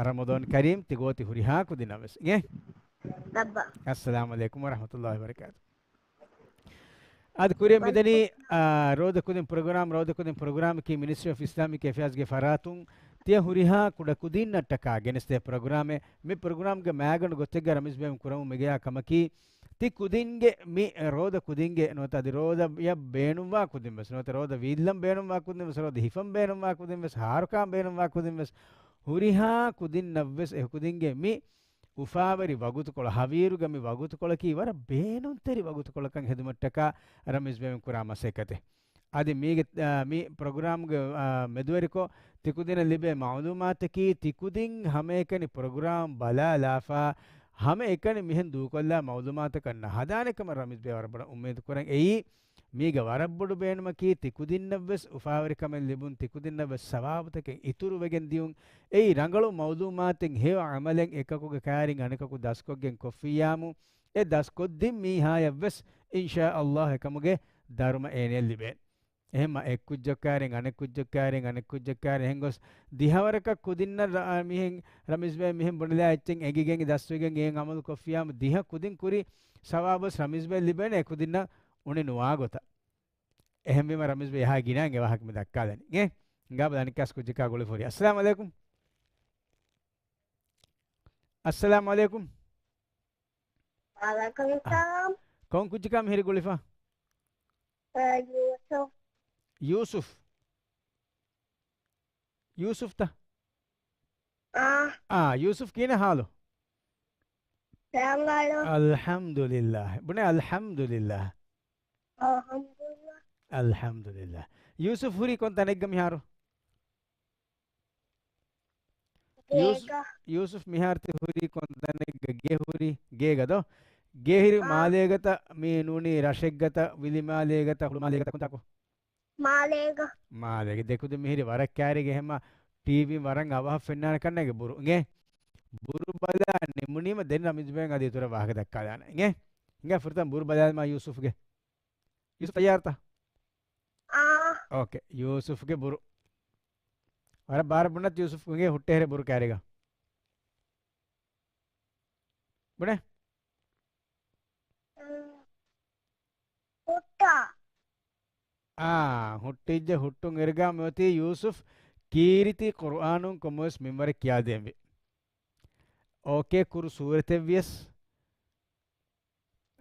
ރަމަޟާން ކަރީމް ތި ގޯތި ހުރިހާ ކުދިންނަށް ވެސް. އިނގޭ؟ ލައްބަ. އައްސަލާމު ޢަލައިކުމް ވަރަޙްމަތުﷲި ވަބަރަކާތު. އަދި ކުރިއަށް މިދަނީ، އާ، ރޯދަ ކުދިން ޕްރޮގްރާމް، ރޯދަ ކުދިން ޕްރޮގްރާމަކީ މިނިސްޓްރީ އޮފް އިސްލާމިކް އެފެއާޒްގެ ފަރާތުން ތިޔަ ހުރިހާ ކުޑަ ކުދިންނަށްޓަކާ ގެނެސްދޭ ޕްރޮގްރާމެއް. މި ޕްރޮގްރާމްގެ މައިގަނޑު ގޮތެއްގަ ރަމީޒް ބޭނުން ކުރަމުން މިގަޔާ ކަމަކީ، ތި ކުދިންގެ މި ރޯދަ ކުދިންގެ ނުވަތަ އަދި ރޯދަޔަށް ބޭނުންވާ ކުދިން ވެސް، ނުވަތަ ރޯދަ ވީއްލަން ބޭނުންވާ ކުދިން ވެސް، ރޯދަ ހިފަން ބޭނުންވާ ކުދިން ވެސް، ހާރުކާން ބޭނުންވާ ކުދިން ވެސް، ހުރިހާ ކުދިންނަށް ވެސް އެ ކުދިންގެ މި އުފާވެރި ވަގުތުކޮޅަށް، ހަވީރުގެ މި ވަގުތުކޮޅަކީ ވަރަށް ބޭނުންތެރި ވަގުތުކޮޅަކަށް ހެދުމަށްޓަކާ ރަމީޒް ބޭނުން ކުރާ މަސައްކަތެއް. އަދި މީގެ، އާ، މި ޕްރޮގްރާމްގެ، އާ، މެދުވެރިކޮށް ތިކުދިންނަށް ލިބޭ މަޢުލޫމާތަކީ، ތިކުދިން ހަމައެކަނި ޕްރޮގްރާމް ބަލާލާފަ، ހަމައެކަނި މިހެން ދޫކޮށްލާ މަޢުލޫމާތަކަށް ނަހަދާނެ ކަމަށް ރަމީޒް ބޭ ވަރަށް ބޮޑަށް އުއްމީދު ކުރަން. އެއީ، މީގެ ވަރަށް ބޮޑު ބޭނުމަކީ، ތިކުދިންނަށްވެސް އުފާވެރިކަމެއް ލިބުން، ތިކުދިންނަށްވެސް ސަވާބުތަކެއް އިތުރުވެގެން ދިޔުން. އެއީ، ރަނގަޅު މަޢުލޫމާތެއް ހެޔޮ ޢަމަލެއް އެކަކުގެ ކައިރިން އަނެކަކު ދަސްކޮށްގެން ކޮށްފިއްޔާމު، އެ ދަސްކޮށްދިން މީހާޔަށްވެސް، އިންޝާﷲ، އެކަމުގެ ދަރުމަ އޭނަޔަށް ލިބޭނެ. އެހެންމަ އެއްކުއްޖަކާރިން އަނެއްކުއްޖަކާރިން އަނެއްކުއްޖަކާރިން އެހެންގޮސް ދިހަވަރަކަށް ކުދިންނަށް ރަ-، މިހެން ރަމީޒް ބޭ މިހެން ބުނެލާ އެއްޗެއް އެނގިގެން ދަސްވެގެން އެއިން ޢަމަލު ކޮށްފިޔާމު ދިހަ ކުދިން ކުރި ސަވާބުވެސް ރަމީޒް ބޭ ލިބޭނެ އެކުދިންނަށް އުނި ނުވާ ގޮތަށް. އެހެންވީމަ ރަމީޒް ބޭ އެހާ ގިނައިން އެ ވާހަކަ މި ދައްކާލަނީ. އިނގޭ؟ ހިނގާބަލަ އަނެއްކާސް ކުއްޖަކާ ގުޅިފަ ހުރި. އައްސަލާމު ޢަލައިކުމް. އައްސަލާމު ޢަލައިކުމް. ވަޢަލައިކުމުއްސަލާމް. ކޮން ކުއްޖަކާ މިހިރީ ގުޅިފަ؟ އަ، ޔޫސުފް. ޔޫސުފް. ޔޫސުފްތަ؟ އާ. އާ، ޔޫސުފް ކިހިނެއް ހާލު؟ ރަނގަޅު. އަލްޙަމްދުލިއްލާހް. ބުނޭ އަލްޙަމްދުލިއްލާހް. އަލްޙަމްދުލިއްލާހް. އަލްޙަމްދުލިއްލާހް. ޔޫސުފް ހުރީ ކޮން ތަނެއްގަ މިހާރު؟ ޔޫސް-، ގޭގަ. ޔޫސުފް މިހާރު ތި ހުރީ ކޮން ތަނެއްގަ؟ ގޭ ހުރީ ގޭގަ ދޯ؟ ގޭ ހުރީ އާ. މާލޭގަތަ މި ނޫނީ ރަށެއްގަތަ ވިލިމާލޭގަތަ ހުޅުމާލޭގަތަ ކޮންތާކު؟ މާލޭގަ. މާލޭގަ. ދެކުދިން މިހިރީ ވަރަށް ކައިރީގަ އެހެންމަ ޓީވީން ވަރަށް އަވަހަށް ފެންނާނެ ކަންނޭނގެ ބުރު. އިނގޭ؟ ބުރު ބަލާ ނިމުނީމަ ދެން ރަމީޒް ބޭން އަދި އިތުރަށް ވާހަކަ ދައްކާލާނެ. އިނގޭ؟ އިނގޭ ފުރަތަމަ ބުރު ބަލާލަމާ ޔޫސުފްގެ. ޔޫސުފް ތައްޔާރުތަ؟ އާ. އޯކޭ. ޔޫސުފްގެ ބުރު. ވަރަށް ބާރަށް ބުނަން ޔޫސުފް އިނގޭ ހުއްޓޭހެރޭ ބުރު ކައިރީގަ. ބުނޭ؟ ހުއްޓާ. އާ، ހުއްޓިއްޖެ ހުއްޓުން އިރުގަ މިއޮތީ ޔޫސުފް ކީރިތި ޤުރުއާނުން ކޮންމެވެސް މިންވަރެއް ކިޔާދޭންވީ. އޯކޭ ކުރު ސޫރަތެއްވިޔަސް،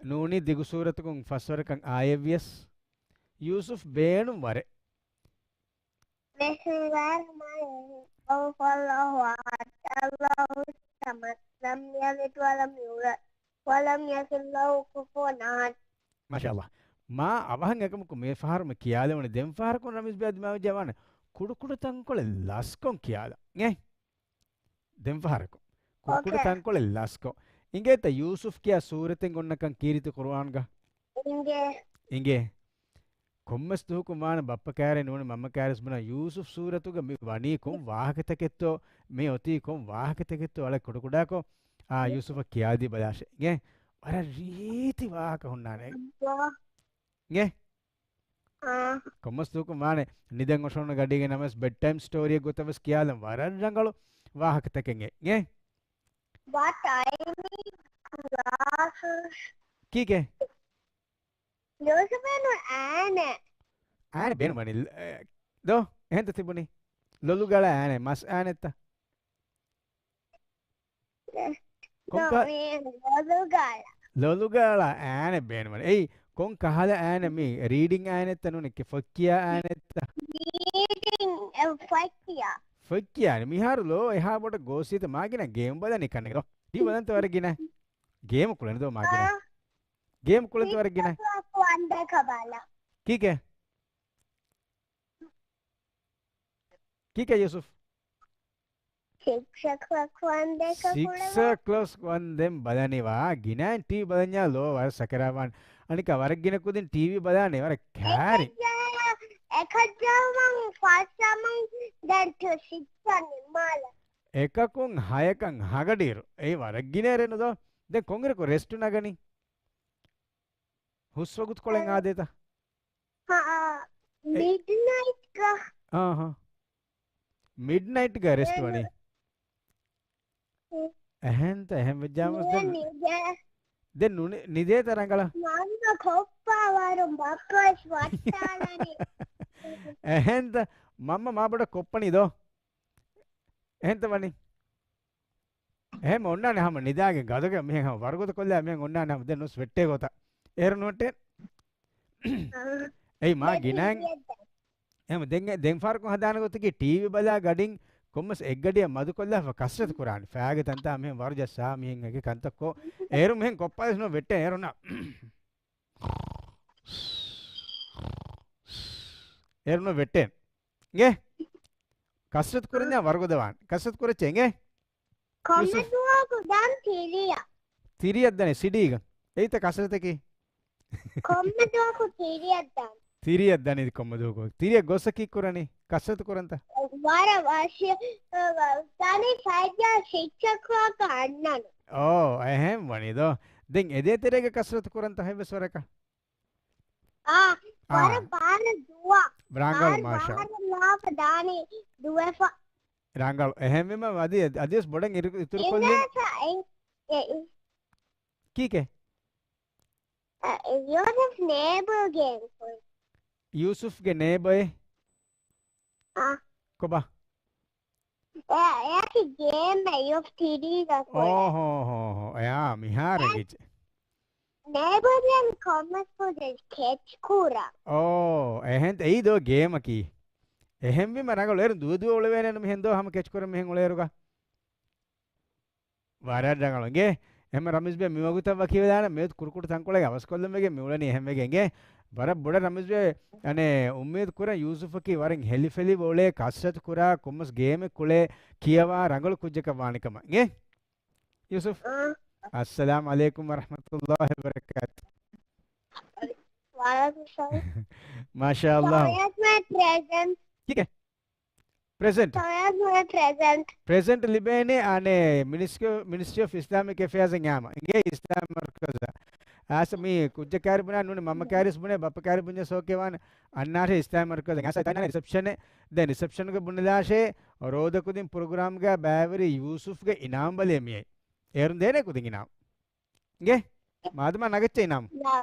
ނޫނީ ދިގު ސޫރަތަކުން ފަސްވަރަކަށް އާޔަތްވިޔަސް، ޔޫސުފް ބޭނުން ވަރެއް. بسم الله الرحمن الرحيم. قل هو الله أحد، الله الصمد، لم يلد ولم يولد، ولم يكن له كفوا أحد. މާޝާﷲ. މާ އަވަހަށް އެކަމަކު މި ފަހަރު މި ކިޔާލެވުނީ ދެން ފަހަރަކުން ރަމީޒް ބޭ ދިމާވެއްޖެ ވާނެ ކުޑަކުޑަ ތަންކޮޅެއް ލަސްކޮށް ކިޔާލަން. އޭ؟ ދެން ފަހަރަކު. ކުޑަކުޑަ އޯކޭ. ތަންކޮޅެއް ލަސްކޮށް. އިނގޭތަ ޔޫސުފް ކިޔާ ސޫރަތެއް އޮންނަކަން ކީރިތި ޤުރުއާންގަ؟ އިނގޭ. އިނގޭ. ކޮންމެސް ދުވަހަކުން ވާނެ ބައްޕަ ކައިރި ނޫނީ މަންމަ ކައިރިވެސް ބުނާ ޔޫސުފް ސޫރަތުގަ މި ވަނީ ކޮން ވާހަކަތަކެއްތޯ، މި އޮތީ ކޮން ވާހަކަތަކެއްތޯ އަޅެ ކުޑަކުޑާކޮށް، އާ، ޔޫސުފަށް ކިޔާދީ ބަލާށޭ. އިނގޭ؟ ވަރަށް ރީތި ވާހަކަ ހުންނާނެ. އިނގޭ؟ އާ. ކޮންމެސް ދުވަހަކުން ވާނެ ނިދަން އޮށޯން ގަޑީގަ ނަމަވެސް ބެޑް ޓައިމް ސްޓޯރީއެއް ގޮތަށް ވެސް ކިޔާލަން ވަރަށް ރަނގަޅު ވާހަކަތަކެއް އެ. އިނގޭ؟ What time is glasses؟ ކީކޭ؟ ޔޫސުފަށް އައިނެ. އައިނެ ބޭނުން ވަނީ، އެ، ދޯ؟ އެހެންތަ ތިބުނީ؟ ލޮލުގަޅަށް އައިނެ، މަސް އައިނެތަ؟ ކޮން ކަ-، ލޮލުގަޅަށް. ލޮލުގަޅަށް އައިނެ ބޭނުން ވަނީ. އެއީ، ކޮން ކަހަލަ އައިނެ މީ؟ ރީޑިން އައިނެތަ ނޫނީ؟ ފޮތްކިޔާ އައިނެތަ؟ ރީޑިން، އެ، ފޮތްކިޔާ. ފޮތްކިޔާ. މިހާރު ލޯ އެހާ ބޮޑަށް ގޯސްވީތަ މާގިނަ ގޭމް ބަލަނީ ކަންނޭނގެ ދޯ؟ ޓީވީ ބަލަންތަ ވަރަށް ގިނަ؟ ގޭމް ކުޅެން ދޯ މާގިނަ؟ އާ. ގޭމް ކުޅެންތަ ވަރަށް ގިނަ؟ ސިކްސް އޯކްލޮކް ވަންދެކަ ބަލަ. ކީކޭ؟ ކީކޭ ޔޫސުފް؟ ސިކްސް އޯކްލޮކް ވަންދެކަ ސިކްސް ކުޅެވާ. އޯކްލޮކް ވަންދެން ބަލަނީވާ ގިނައިން ޓީވީ ބަލަންޏާ ލޯ ވަރަށް ސަކަރާވާން. އަނެކާ ވަރަށް ގިނަ ކުދިން ޓީވީ ބަލާނެ ވަރަށް ކާރި. އެކައްޗާ، އެކައްޗާ މަން ފަސް މަން ދެން ޓު ސިކްސް ނިމާލަ. އެކަކުން ހަޔަކަން ހަގަޑިއިރު. އެއީ ވަރަށް ގިނަ އެރެނު ދޯ. ދެން ކޮންއިރަކު ރެސްޓު ނަގަނީ؟ ހުސްވަގުތުކޮޅެއް އާދޭތަ؟ ހަ، އާ، އެ، މިޑްނައިޓްގަ. އާހާ. މިޑްނައިޓްގަ ރެސްޓް ވަނީ. އެ، އެހެންތަ؟ އެހެން ވެއްޖާމަސް ދެން ނިދޭ. ދެން ނުނި-، ނިދޭތަ ރަނގަޅަށް؟ މަންމަ ކޮއްޕާ ވަރު ބައްޕަސް ވައްޓާލަނީ. އެހެންތަ؟ މަންމަ މާބޮޑަށް ކޮއްޕަނީ ދޯ. އެހެންތަ ވަނީ؟ އެހެން އޮންނާނެ ހަމަ ނިދާގެން ގަދަގަ މިހެން ހަމަ ވަރުގަދަ ކޮށްލާ މިހެން އޮންނާނެ ހަމަ ދެން ނުސް ވެއްޓޭ ގޮތަށް. އޭރު ނުވެއްޓޭ. އާ. އެއީ މާ ދެން ގިނައިން. ޓީވީ އެއްދަން. އެހެން ދެން، ދެން ފާރަކުން ހަދާނެ ގޮތަކީ ޓީވީ ބަލާ ގަޑިން ކޮންމެސް އެއްގަޑިއަށް މަދުކޮށްލާފަ ކަސްރަތު ކުރާނެ. ފައިގެ ތަންތާ މިހެން ވަރު ޖައްސާ މިހެން އެކި ކަންތައްކޮށް. އޭރު މިހެން ކޮއްޕާލިސް ނުވެއްޓޭ އޭރުންނަށް. އޭރުން ވެއްޓޭން. އިނގޭ؟ ކަސްރަތު ކުރަންޏާ ވަރުގަދަވާން. ކަސްރަތު ކުރައްޗޭ އިނގޭ؟ ކޮންމެ ޔޫސުފް. ދުވަހަކު ދާން ތިރިއަށް. ތިރިއަށް ދާނެ ސިޑީގަ. އެއީތަ ކަސްރަތަކީ؟ ކޮންމެ ދުވަހަކު ތިރިއަށް ދާން. ތިރިއަށް ދާނީ ކޮންމެ ދުވަހަކު؟ ތިރިއަށް ގޮސް ކީއްކުރަނީ؟ ކަސްރަތު ކުރަންތަ؟ ވަރަށް ވަށި-، ދާނީ ފައްޔާ ސިކްސް އޯކްލޮކް އަންނަން. އޯ، އެހެން ވަނީ ދޯ. ދެން އެދޭ ތެރޭގަ ކަސްރަތު ކުރަންތަ ހެއްވެސް ވަރަކަށް؟ އާ، އާ. ވަރަށް ބާރަ ދުވަ. ރަނގަޅު، ބާރަ، މާޝާ. ބާރަ ލާފަ ދާނީ ދުވެފަ. ރަނގަޅު. އެހެންވީމަ އަދި، އަދިވެސް ބޮޑަށް އިރު-، އިތުރު ކޮށްލިން. އެ، އެ، ކީކޭ؟ އަ، ޔޫސުފް ނޭބަރ ގޭމް ކުރި. ޔޫސުފްގެ ނޭބައެއް؟ އާ. ކޮބާ؟ އެ، އެއަކީ ގޭމެއް ޔޫސް ތިރީގަ ކުރޭ. އޯހޯ ހޯ ހޯ. އެއާ މިހާރު އެ، އެނގިއްޖެ. ނޭބަރ ގޭމް ކޮންމެސް ކުދިން ކެޗް ކުރާ. އޯ، އެހެން އެއީ ދޯ ގޭމަކީ. އެހެންވީމަ ރަނގަޅު އޭރު ދުވެ ދުވެ އުޅެވޭނެ ނު މިހެން ދޯ ހަމަ ކެޗް ކުރަން މިހެން އުޅޭއިރުގަ. ވަރަށް ރަނގަޅު އިނގޭ. އެހެން ރަމީޒް ބޭ މިވަގުތަށް ވަކިވެލާނެ މިއޮތް ކުޑަކުޑަ ތަންކޮޅެއް އަވަސްކޮށްލަން ވެގެން މިއުޅެނީ އެހެން ވެގެން އިނގޭ. ވަރަށް ބޮޑަށް ރަމްޒު އަނެ އުއްމީދު ކުރަން ޔޫސުފަކީ ވަރަށް ހެލިފެލި އޮޅޭ، ކަސްރަތު ކުރާ، ކޮންމެސް ގޭމެއް ކުޅޭ، ކިޔަވާ ރަނގަޅު ކުއްޖަކަށް ވާނެ ކަމަށް. އިނގޭ؟ ޔޫސުފް. އާ. އައްސަލާމު ޢަލައިކުމް ވަރަޙްމަތުﷲި ވަބަރަކާތު. ވަޢަލައިކުމް ސަލާމް. މާޝާﷲ. ސޮޔާޒް މޭ ޕްރެޒެންޓް. ކީކޭ؟ ޕްރެޒެންޓް. ސޮޔާޒް މޭ ޕްރެޒެންޓް. ޕްރެޒެންޓް ލިބޭނެ އަނެ މިނިސްޓްރީ، މިނިސްޓްރީ އޮފް އިސްލާމިކް އެފެއާޒް އިނގޭ އިސްލާމް މަރުކަޒަށް. އާސަ މީ ކުއްޖަކާރި ބުނާ ނޫނެ މަންމަކާރިސް ބުނޭ ބައްޕަކާރި ބުންޏާ ސޯކޭ ވާނެ. އަންނާށޭ އިސްލާމް މަރުކަޒަށް. އާސަ ތާނާ ރިސެޕްޝަނެއް. ދެން ރިސެޕްޝަންގަ ބުނެލާށޭ ރޯދަކުދިން ޕްރޮގްރާމްގަ ބައިވެރި ޔޫސުފްގެ އިނާމް ބަލޭ މިއައި. އޭރުން ދޭނެ ކުދިން އިނާމް. އިނގޭ؟ މާދަމާ ނަގައްޗޭ އިނާމް. ޔާ.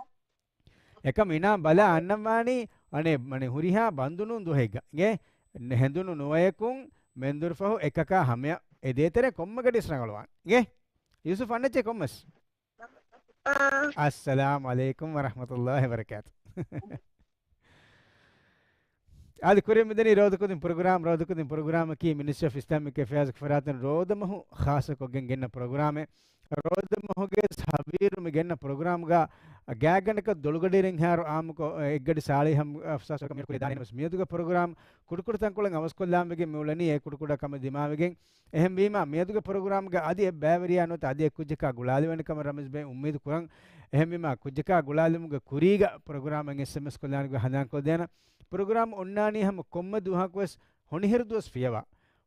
އެކަމް އިނާމް ބަލާ އަންނަން ވާނީ، އަނެ، މަނެ ހުރިހާ ބަންދުނޫން ދުވަހެއްގަ. އިނގޭ؟ ހެނދުނު ނުވަޔަކުން މެންދުރު ފަހު އެކަކާ ހަމަޔަށް އެ ދޭތެރޭ ކޮންމެ ގަޑި ވެސް ރަނގަޅުވާނެ. އިނގޭ؟ ޔޫސުފް އަންނައްޗޭ ކޮންމެސް. އާ. އައްސަލާމު ޢަލައިކުމް ވަރަޙްމަތުﷲި ވަބަރަކާތު. އާދެ، ކުރިން މިދަނީ ރޯދަކުދިން ޕްރޮގްރާމް. ރޯދަކުދިން ޕްރޮގްރާމަކީ މިނިސްޓްރީ އޮފް އިސްލާމިކް އެފެއާޒްގެ ފަރާތުން ރޯދަމަހު ޚާއްޞަކޮށްގެން ގެންނަ ޕްރޮގްރާމެއް. ރޯދަމަހުގެ ހަވީރު މި ގެންނަ ޕްރޮގްރާމްގަ ގާތްގަނޑަކަށް ދޮޅުގަޑިއިރެއްހާއިރު އާއްމުކޮށް އެއްގަޑި ސާޅީސް ހަ-، އަފްސާސް މި ކުރި ދާނީ. ނަމަވެސް މިއަދުގެ ޕްރޮގްރާމް ކުޑަކުޑަ ތަންކޮޅެއް އަވަސްކޮށްލާން ވެގެން މި އުޅެނީ އެ ކުޑަކުޑަ ކަމެއް ދިމާވެގެން. އެހެންވީމާ، މިއަދުގެ ޕްރޮގްރާމްގަ އަދި އެއްބައިވެރިޔާ ނުވަތަ އަދި އެއްކުއްޖަކާ ގުޅާލެވޭނެ ކަމަށް ރަމީޒް ބެ އުއްމީދު ކުރަން. އެހެންވީމާ، ކުއްޖަކާ ގުޅާލުމުގެ ކުރީގަ ޕްރޮގްރާމަށް އެސްއެމްއެސް ކޮށްލާނެ ގޮތް ހަނދާންކޮށްދޭނަން. ޕްރޮގްރާމް އޮންނާނީ ހަމަ ކޮންމެ ދުވަހަކުވެސް ހޮނިހިރު ދުވަސް ފިޔަވާ،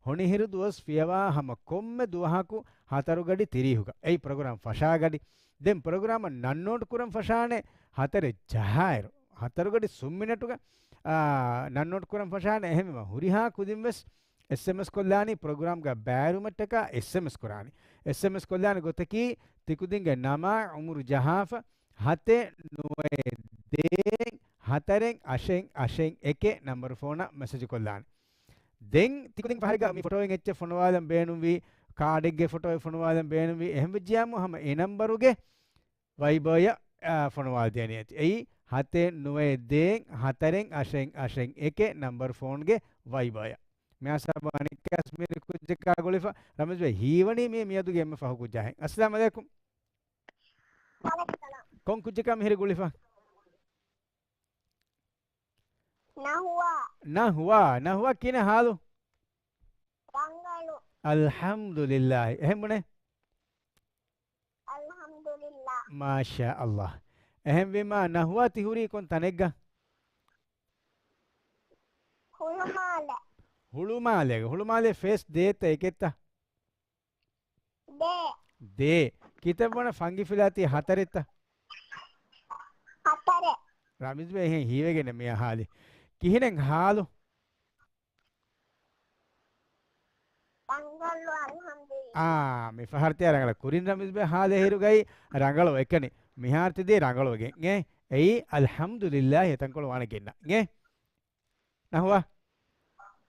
ހޮނިހިރު ދުވަސް ފިޔަވާ ހަމަ ކޮންމެ ދުވަހަކު ހަތަރު ގަޑި ތިރީހުގަ. އެއީ ޕްރޮގްރާމް ފަށާ ގަޑި. ދެން ޕްރޮގްރާމަށް ނަން ނޯޓް ކުރަން ފަށާނެ ހަތަރެއް ޖަހާއިރު. ހަތަރު ގަޑި ސުން މިނެޓުގަ، އާ، ނަން ނޯޓް ކުރަން ފަށާނެ. އެހެންވީމަ ހުރިހާ ކުދިންވެސް އެސްއެމްއެސް ކޮށްލާނީ ޕްރޮގްރާމްގަ ބައިވެރިވުމަށްޓަކާ އެސްއެމްއެސް ކުރާނީ. އެސްއެމްއެސް ކޮށްލާނެ ގޮތަކީ ތިކުދިންގެ ނަމާ އުމުރު ޖަހާފަ ހަތެއް ނުވައެއް ދޭއް ހަތަރެއް އަށެއް އަށެއް އެކެއް ނަންބަރު ފޯނަށް މެސެޖު ކޮށްލާނެ. ދެން ތިކުދިން ފަހަރެއްގަ މި ފޮޓޯއިން އެއްޗެއް ފޮނުވާލަން ބޭނުންވީ، ކާޑެއްގެ ފޮޓޯއެއް ފޮނުވާލަން ބޭނުންވީ، އެހެންވެއްޖިޔާމު ހަމަ އެ ނަންބަރުގެ ވައިބަރ އަށް، އާ، ފޮނުވާލަދޭނެ އެއްޗެއް. އެއީ ހަތެއް ނުވައެއް ދޭއް ހަތަރެއް އަށެއް އަށެއް އެކެއް ނަންބަރު ފޯންގެ ވައިބަރ އަށް. މިހާ ސާބު އަނެއްކާސް މިރި ކުއްޖަކާ ގުޅިފަ. ރަމީޒް ބެ ހީވަނީ މި މިއަދުގެ އެންމެ ފަހު ކުއްޖާހެން. އައްސަލާމު ޢަލައިކުމް. ކޮން ކުއްޖަކާ މިހިރި ގުޅިފަ؟ ނަހުވާ. ނަހުވާ، ނަހުވާ ކިހިނެއް ހާލު؟ ރަނގަޅު. އަލްޙަމްދުލިއްލާހި. އެހެން ބުނޭ؟ އަލްޙަމްދުލިއްލާ. މާޝާ ﷲ. އެހެންވީމާ، ނަހުވާ ތި ހުރީ ކޮން ތަނެއްގަ؟ ހުޅުމާލެ. ހުޅުމާލޭގަ. ހުޅުމާލޭ ފޭސް ދޭތަ އެކެއްތަ؟ ދޭ. ދޭ. ކިތައް ވަނަ ފަންގިފިލާތީ ހަތަރެއްތަ؟ ހަތަރެއް. ރަމީޒް ބެ އެހެން ހީވެގެން މިއަށް ހާލި. ކިހިނެއް ހާލު؟ ރަނގަޅު، އަލްޙަމްދުލިއްލާ. އާ، މި ފަހަރު ތިޔަ ރަނގަޅަށް ކުރިން ރަމީޒް ބެ ހާލެ ހިރުގައި ރަނގަޅު އެކަނި. މިހާރު ތި ދޭ ރަނގަޅުވެގެން. އެ، އެއީ އަލްޙަމްދުލިއްލާހި އެތަންކޮޅު ވާނެ ގެންނަ. އެ، ނަހުވާ.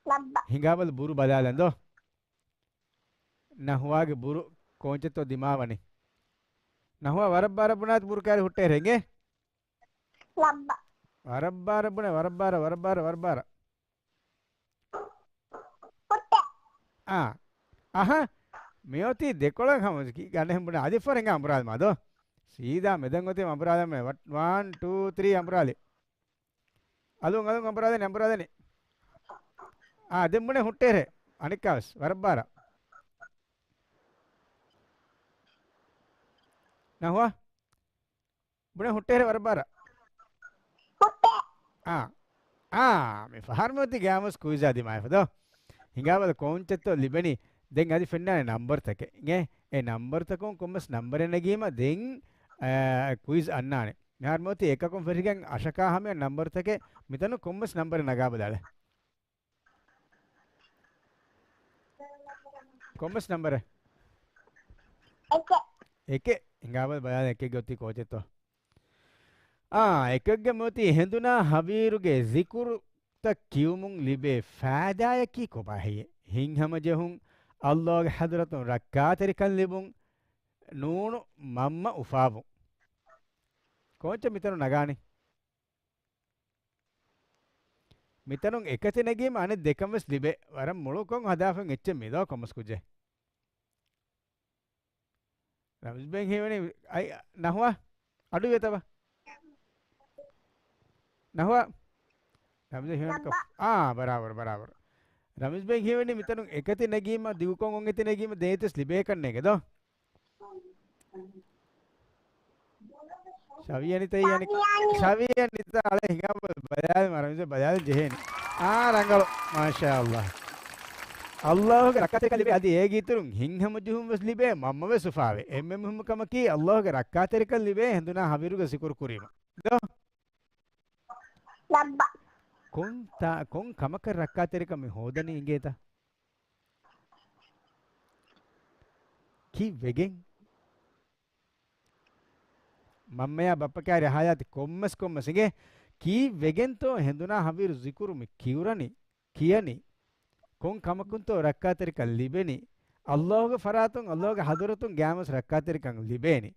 ލައްބަ. ހިނގާބަލަ ބުރު ބަލާލަން ދޯ. ނަހުވާގެ ބުރު ކޯންޗެއްތޯ ދިމާވަނީ. ނަހުވާ ވަރަށް ބާރަށް ބުނާތި ބުރު ކާރި ހުއްޓޭ ރެނގޭ. ލައްބަ. ވަރަށް ބާރަށް ބުނޭ، ވަރަށް ބާރަށް، ވަރަށް ބާރަށް، ވަރަށް ބާރަށް. ހުއްޓޭ. އާ. އަހަ. މިއޮތީ ދެކޮޅަށް ހަމަ ގަނެހެން ބުނޭ އަދި ފަހަރެއް އަނބުރާލި މާ ދޯ. ސީދާ މެދަން އޮތީ އަނބުރާލަމޭ. ވަ-، ވަން، ޓޫ، ތްރީ އަނބުރާލި. އަލުން، އަލުން އަނބުރާލަނީ، އަނބުރާލަނީ. އާ، ދެން ބުނޭ ހުއްޓޭރޭ. އަނެއްކާވެސް ވަރަށް ބާރަށް. ނަހުވާ. ބުނޭ ހުއްޓޭރޭ ވަރަށް ބާރަށް. ހުއްޓޭ. އާ. އާ، މި ފަހަރު މިއޮތީ ގައިމުވެސް ކުއިޒާ ދިމާވެފަ ދޯ. ހިނގާބަލަ ކޯންޗެއްތޯ ލިބެނީ. ދެން އަދި ފެންނާނެ ނަންބަރުތަކެއް. އިނގޭ؟ އެ ނަންބަރުތަކުން ކޮންމެސް ނަންބަރެއް ނެގީމަ ދެން، އާ، ކުއިޒް އަންނާނެ. މިހާރު މިއޮތީ އެކަކުން ފެށިގެން އަށަކާ ހަމަޔަށް ނަންބަރުތަކެއް. މިތަނުން ކޮންމެސް ނަންބަރެއް ނަގާބަލާލަ. ކޮންމެސް ނަންބަރެއް؟ އެކެއް. އެކެއް. ހިނގާބަލަ ބަލާލަ އެކެއްގެ އޮތީ ކޯޗެއްތޯ. އާ، އެކެއްގެ މިއޮތީ ހެނދުނާ ހަވީރުގެ ޒިކުރުތައް ކިޔުމުން ލިބޭ ފާއިދާއަކީ ކޮބާހެއްޔޭ؟ ހިތްހަމަޖެހުން، ﷲގެ ޙަޟްރަތުން ރައްކާތެރިކަން ލިބުން، ނޫނު މަންމަ އުފާވުން. ކޯންޗެއް މިތަނުން ނަގާނީ؟ މިތަނުން އެކަތި ނެގީމަ އަނެއް ދެކަން ވެސް ލިބޭ. ވަރަށް މޮޅު ކޮން ހަދާފައި އެއްޗެއް މިދޯ ކޮމަސް ކުއްޖެއް. ރަމްޒް ބެން ހީވަނީ، އައި، ނަހުވާ؟ އަޑު ވޭތަބަ؟ ނަހުވާ. ރަމީޒް ހިމެން ކޮ-، އާ، ބަރާބަރު، ބަރާބަރު. ރަމީޒް ބެ ހިމެނީ މިތަނުން އެކަތި ނެގީމަ، ދިގުކޮށް އޮން އެތި ނެގީމަ، ދޭތިސް ލިބޭކަށް ނޭގެ ދޯ؟ ޝަވިޔަނިތައް ޔަނި ޝަވިޔަނި. ޝަވިޔަނިތައް އަޅެ ހިނގާ ބަލާލި މަރަމިޒެ ބަލާލި ޖެހޭނެ. އާ، ރަނގަޅު. މާޝާ ﷲ. ﷲގެ ރައްކާތެރިކަން ލިބޭ އަދި އޭގެ އިތުރުން ހިތްހަމަޖެހުން ވެސް ލިބޭ، މަންމަ ވެސް އުފާވޭ. އެންމެ މުހިއްމު ކަމަކީ ﷲގެ ރައްކާތެރިކަން ލިބޭ ހެނދުނާ ހަވީރުގަ ޒިކުރު ކުރީމަ. ދޯ؟ ލައްބަ. ކޮން ތާ-، ކޮން ކަމަކަށް ރައްކާތެރިކަން މި ހޯދަނީ އިނގޭތަ؟ ކީއްވެގެން؟ މަންމަޔާ ބައްޕަ ކާރި ހާޔާތި ކޮންމެސް ކޮންމެސް އިނގޭ؟ ކީއްވެގެންތޯ ހެނދުނާ ހަވީރު ޒިކުރު މި ކިޔުރަނީ؟ ކިޔަނީ؟ ކޮން ކަމަކުންތޯ ރައްކާތެރިކަން ލިބެނީ؟ ﷲގެ ފަރާތުން، ﷲގެ ޙަޟްރަތުން ގައިމުވެސް ރައްކާތެރިކަން ލިބޭނީ.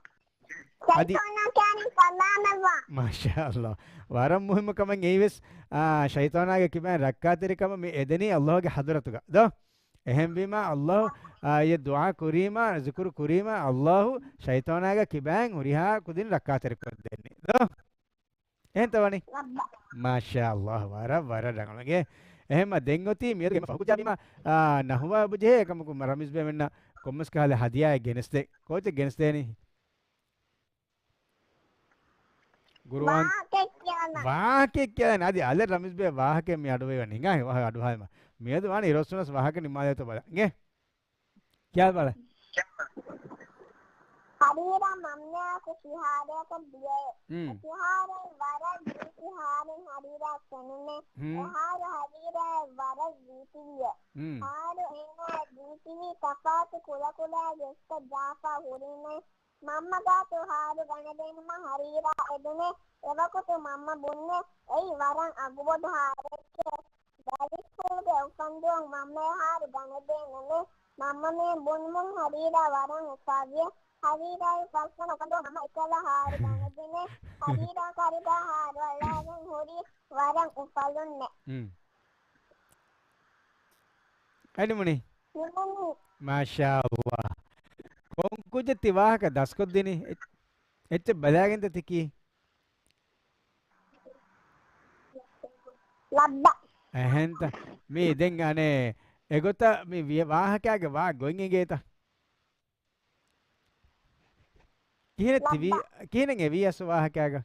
އަދި ޝައިޠާނާ ކާރިން ސަލާމަތްވާ. މާޝާ ﷲ. ވަރަށް މުހިއްމު ކަމެއް އެއީވެސް، އާ، ޝައިޠާނާގެ ކިބައިން ރައްކާތެރިކަމަށް މި އެދެނީ ﷲގެ ޙަޟްރަތުގަ. ދޯ؟ އެހެންވީމާ، ﷲ، އާ، އެ ދުޢާ ކުރީމާ، ޒިކުރު ކުރީމާ، ﷲ ޝައިޠާނާގެ ކިބައިން ހުރިހާ ކުދިން ރައްކާތެރިކޮށްދެނީ. ދޯ؟ އެހެންތަ ވަނީ؟ ލައްބަ. މާޝާ ﷲ، ވަރަށް، ވަރަށް ރަނގަޅު. އެހެންމަ ދެން އޮތީ މިއަދު ގެން ފަހުކުޖާ ވީމާ، އާ، ނަހުވާ ބުޖެހޭ އެކަމަކު ރަމީޒް ބޭމެންނަށް ކޮންމެސް ކަހަލަ ހަދިޔާއެއް ގެނެސްދޭ. ކޯޗެއް ގެނެސްދޭނީ؟ ގުރުއާން ވާހަކަ ކިޔާނަ. ވާހަކަ ކިޔާނަ. އަދި އަލެ ރަމީޒް ބޭ ވާހަކަ މި އަޑުވެވަނީ. ހިނގާ ވާހަކަ އަޑުހާލަމާ. މިއަދު ވާނީ އިރުއޮއްސުނަސް ވާހަކަ ނިންމާލޭތޯ ބަލަ. އިނގޭ. ކިޔާ ބަލަ. ހަރީރާ މަންމަޔާއެކު ފިހާރައަކަށް ދިޔައެވެ. ހުން. އެފިހާރައިން ވަރަށް ރީތި ހާރެއް ހަރީރާ ފެނުނެވެ. ހުން. އެހާރު ހަރީރާއަށް ވަރަށް ރީތިވިއެވެ. ހުން. ހާރު އޭނާއަށް ރީތިވީ ތަފާތު ކުލަކުލާ ގެސްތައް ޖާފާ ހުރީމެވެ. މަންމަ ގާތު ހާރު ގަނެދޭނުމަށް ހަރީރާ އެދުނެވެ. އެވަގުތު މަންމަ ބުންޏެވެ. އެއީ ވަރަށް އަގުބޮޑު ހާރެކޭ. ދަރިފުޅުގެ އުފަންދުވަހު މަންމަޔަށް ހާރު ގަނެދޭނެވެ. މަންމަ މިއެއް ބުނުމުން ހަރީރާ ވަރަށް އުފާވިއެވެ. ހަރީރާގެ ފަސްވަނަ އުފަންދުވަހު މަންމަ އެއްކަލަ ހާރު ގަނެދިނެވެ. ހަރީރާ ކަރުގަ ހާރު އަޅާގެން ހުރީ ވަރަށް އުފަލުންނެވެ. ހުން. އެނިމުނި. ނިމުނީ. މާޝާ ﷲ. ކޮން ކުއްޖެއް ތި ވާހަކަ ދަސްކޮށްދިނީ؟ އެ-، އެއްޗެއް ބަލާގެންތަ ތިކީ؟ ލައްބަ. އެހެންތަ؟ މީ ދެން އަނެއް އެގޮތަށް މި ވި-، ވާހަކައިގެ ވާ ގޮތް އެނގޭތަ؟ ކިހިނެއް ތި ވީ-، ލައްބަ. ކިހިނެއް އެވީ އަސްލު ވާހަކައިގަ؟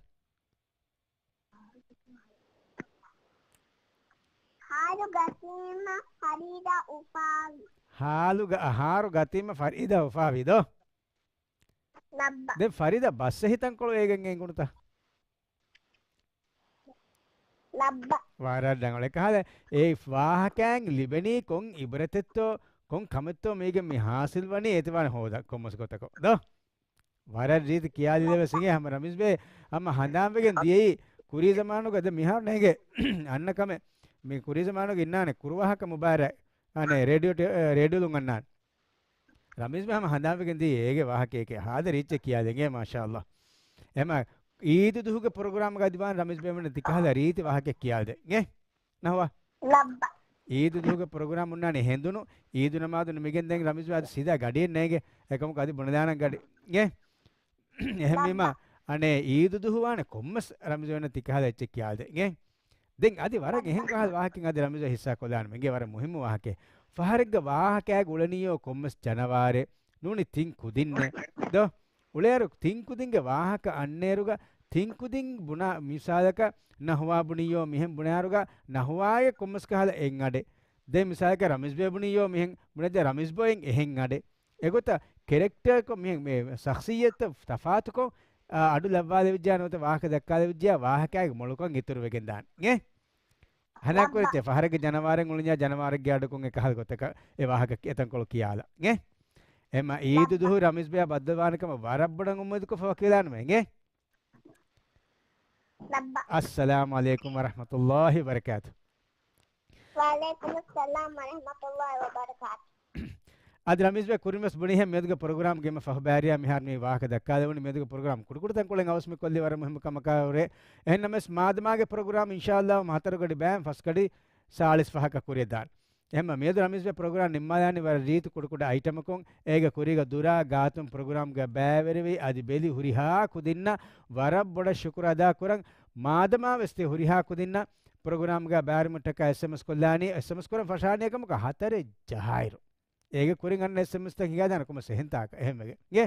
ހާރު ގަތީމަ ހަރީރާ އުފާވި. ހާލު ގަ-، ހާރު ގަތީމަ ފަރީދާ އުފާވި ދޯ؟ ލައްބަ. ދެން ފަރީދާ ބަސް އެހިތަންކޮޅު އޭގެން އެނގުނުތަ؟ ލައްބަ. ވަރަށް ރަނގަޅު. އެކަހަލަ އެ ވާހަކައިން ލިބެނީ ކޮން އިބްރަތެއްތޯ، ކޮން ކަމެއްތޯ މީގެ މި ހާސިލް ވަނީ އޭތިވާނެ ހޯދަ ކޮންމެސް ގޮތަކަށް ދޯ؟ ވަރަށް ރީތި ކިޔާލިލެވެސް އިނގޭ ހަމަ ރަމީޒް ބޭ ހަމަ ހަނދާންވެގެން ދިޔައީ ކުރީ ޒަމާނުގަ ދެ މިހާރު ނޭނގެ އަންނަ ކަމެއް. މި ކުރީ ޒަމާނުގަ އިންނާނެ ކުރުވާހަކަ މުބާރާތް. އަނެއް ރޭޑިއޯ ޓެ-، ރޭޑިއޯލުން އަންނާނެ. ރަމީޒް ބޭ ހަމަ ހަނދާންވެގެން ދިޔައީ އޭގެ ވާހަކައެކޭ ހާދަ ރީއްޗެއް ކިޔާލި އިނގޭ މާޝާ ﷲ. އެމަ އީދު ދުހުގެ ޕްރޮގްރާމްގަ އަދި ވާން ރަމީޒް ބޭމެން ތިކަހަލަ ރީތި ވާހަކަ ކިޔާލި އިނގޭ. ނަހުވާ. ލައްބަ. އީދު ދުހުގެ ޕްރޮގްރާމް އޮންނާނީ ހެނދުނު. އީދު ނަމާދު ނިމިގެން ދެން ރަމީޒް އަދި ސީދާ ގަޑިއެއް ނޭނގެ. އެކަމަކު އަދި ބުނެދާނަން ގަޑި. އެ؟ އެހެންވީމާ، ލައްބަ. އަނެއް އީދު ދުހު ވާނެ ކޮންމެސް ރަމީޒް އޮންނަ ތިކަހަލަ އެއްޗެއް ކިޔާލި. އެ؟ ދެން އަދި ވަރަށް އެހެން ކަހަލަ ވާހަކައެއް އަދި ރަމީޒް ހިއްސާ ކޮށްލާނަމޭ. އިނގޭ ވަރަށް މުހިއްމު ވާހަކައެއް. ފަހަރެއްގަ ވާހަކައިގަ އުޅެނިއްޔޯ ކޮންމެސް ޖަނަވާރެއް. ނޫނީ ތިން ކުދިންނޭ. ދޯ؟ އުޅޭއިރު ތިން ކުދިންގެ ވާހަކަ އަންނައިރުގަ ތިން ކުދިން ބުނާ މިސާލަކަށް ނަހުވާ ބުނިއްޔޯ މިހެން ބުނާއިރުގަ ނަހުވާއެއް ކޮންމެސް ކަހަލަ އެއް އަޑެއް. ދެން މިސާލަކަށް ރަމީޒް ބޭ ބުނިއްޔޯ މިހެން ބުނެއްޖެ ރަމީޒް ބޯ އެއް އެހެން އަޑެއް. އެގޮތަށް ކެރެކްޓަރކޮށް މިހެން މި ޝަޚްޞިއްޔަތްތައް ތަފާތުކޮށް، އާ، އަޑު ލައްވާލެވިއްޖެ ނުވަތަ ވާހަކަ ދައްކާލެވިއްޖެ ވާހަކައިގެ މޮޅުކަން އިތުރުވެގެން ދާނެ. އެ؟ ހަނާ ކުރެއްޗެ ފަހަރެއްގެ ޖަނަވާރެއް އުޅުންޏާ ޖަނަވާރެއްގެ އަޑަކުން އެކަހަލަ ގޮތަކަށް އެ ވާހަކަ އެތަންކޮޅު ކިޔާލަ. އެ؟ އެމަ އީދު ދުހު ރަމީޒް ބޭ ބައްދަލުވާނެ ކަމަށް ވަރަށް ބޮޑަށް އުއްމީދުކޮށް ފަވަކިލާނަމޭ. އެ؟ ލައްބަ. އައްސަލާމު ޢަލައިކުމް ވަރަޙްމަތުﷲ ވަބަރަކާތު. ވަޢަލައިކުމުއްސަލާމް ވަރަޙްމަތުﷲ ވަބަރަކާތު. އަދި ރަމީޒް ބޭ ކުރިންވެސް ބުނިހެން މިއަދުގެ ޕްރޮގްރާމްގެ އެންމެ ފަހު ބައިވެރިޔާ މިހާރު މި ވާހަކަ ދައްކާލެވުނީ މިއަދުގެ ޕްރޮގްރާމް ކުޑަކުޑަތަންކޮޅެއް އަވަސް މި ކޮށްލީ ވަރަށް މުހިއްމު ކަމަކާވެ. އެހެންނަމަވެސް މާދަމާގެ ޕްރޮގްރާމް އިންޝާﷲ ހަތަރު ގަޑި ބައިން ފަސް ގަޑި ސާޅީސް ފަހަކަށް ކުރިއަށް ދާން. އެހެންމަ މިއަދު ރަމީޒް ބޭ ޕްރޮގްރާމް ނިންމާލާނީ ވަރަށް ރީތި ކުޑަކުޑަ އައިޓަމަކުން. އޭގެ ކުރީގަ ދުރާ ގާތުން ޕްރޮގްރާމްގަ ބައިވެރިވި އަދި ބެލި ހުރިހާ ކުދިންނަށް ވަރަށް ބޮޑަށް ޝުކުރު އަދާކުރަން. މާދަމާ ވެސް ތި ހުރިހާ ކުދިންނަށް ޕްރޮގްރާމްގަ ބައިވެރިވުމަށްޓަކާ އެސްއެމްއެސް ކޮށްލާނީ، އެސްއެމްއެސް ކުރަން ފަށާނީ އެކަމަކު ހަތަރެއް ޖަހާއިރު. އޭގެ ކުރިން އަންނަ އެސްއެމްއެސްތައް ހިނގާދާނެ ކޮންމެސް އެހެން ތާކަށް އެހެންވެގެން. އެ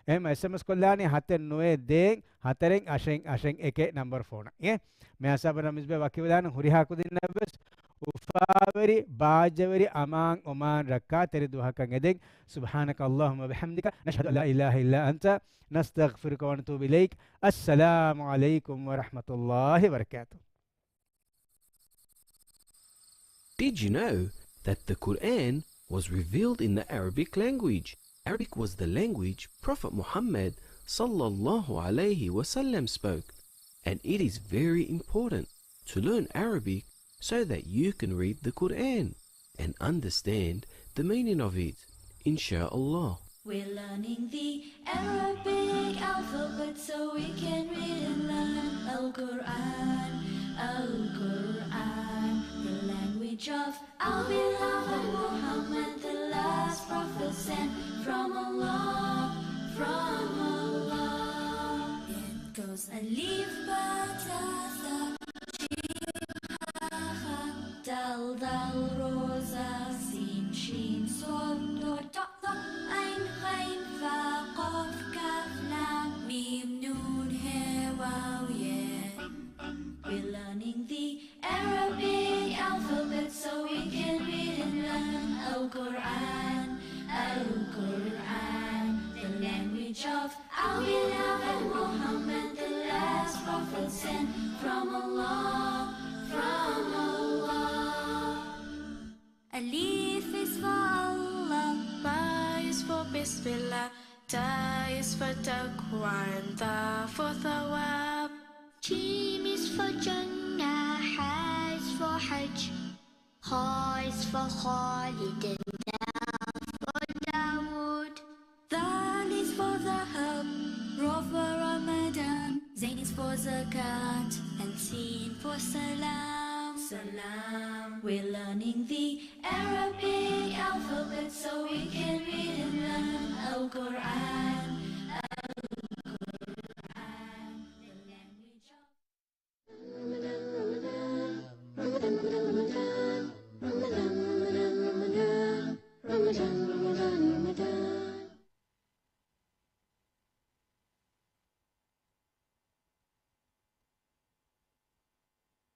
އެހެން އެސްއެމްއެސް ކޮށްލާނީ ހަތެއް ނުވައެއް ދޭއް ހަތަރެއް އަށެއް އަށެއް އެކެއް ނަމްބަރު ފޯނަށް. އެ މި ހިސާބަށް ނަމިސްބެ ވަކިވެލާނެ ހުރިހާ ކުދިންނަށްވެސް އުފާވެރި، ބާއްޖަވެރި، އަމާން އޮމާން ރައްކާތެރި ދުވަހަކަށް އެދެން. سبحانك اللهم وبحمدك، نشهد أن لا إله إلا أنت، نستغفرك ونتوب إليك. السلام عليكم ورحمة الله وبركاته. Did you know that the Quran was revealed in the Arabic language? Arabic was the language Prophet Muhammad sallallahu alaihi wasallam spoke, and it is very important to learn Arabic so that you can read the Quran and understand the meaning of it, inshallah. We're learning the Arabic alphabet so we can read and learn Al Quran, Al Quran, the language of our beloved Muhammad, the last prophet sent from Allah, from Allah. It goes alif, ba, ta, tha, jim, ha, kha, dal, dal, ro, za, sin, shin, sod, dod, ta, tha, ain, ghain, fa, qaf, kaf, lam, mim, nun, he, waw, ye. We're learning the Arabic alphabet so we can read and learn Al Quran, Al Quran, the language of our beloved Muhammad, the last prophet sent from Allah, from Allah. Alif is for Allah, Ba is for Bismillah, Ta is for Taqwa, and Tha for Thawab. Jim is for Jannah, Ha is for Hajj, Kha is for Khalid, and Dal for Dawood. Dal is for Dhahab, Ra for Ramadan, Zain is for Zakat, and Sin for Salam. Salam. We're learning the Arabic alphabet so we can read and learn Al Quran,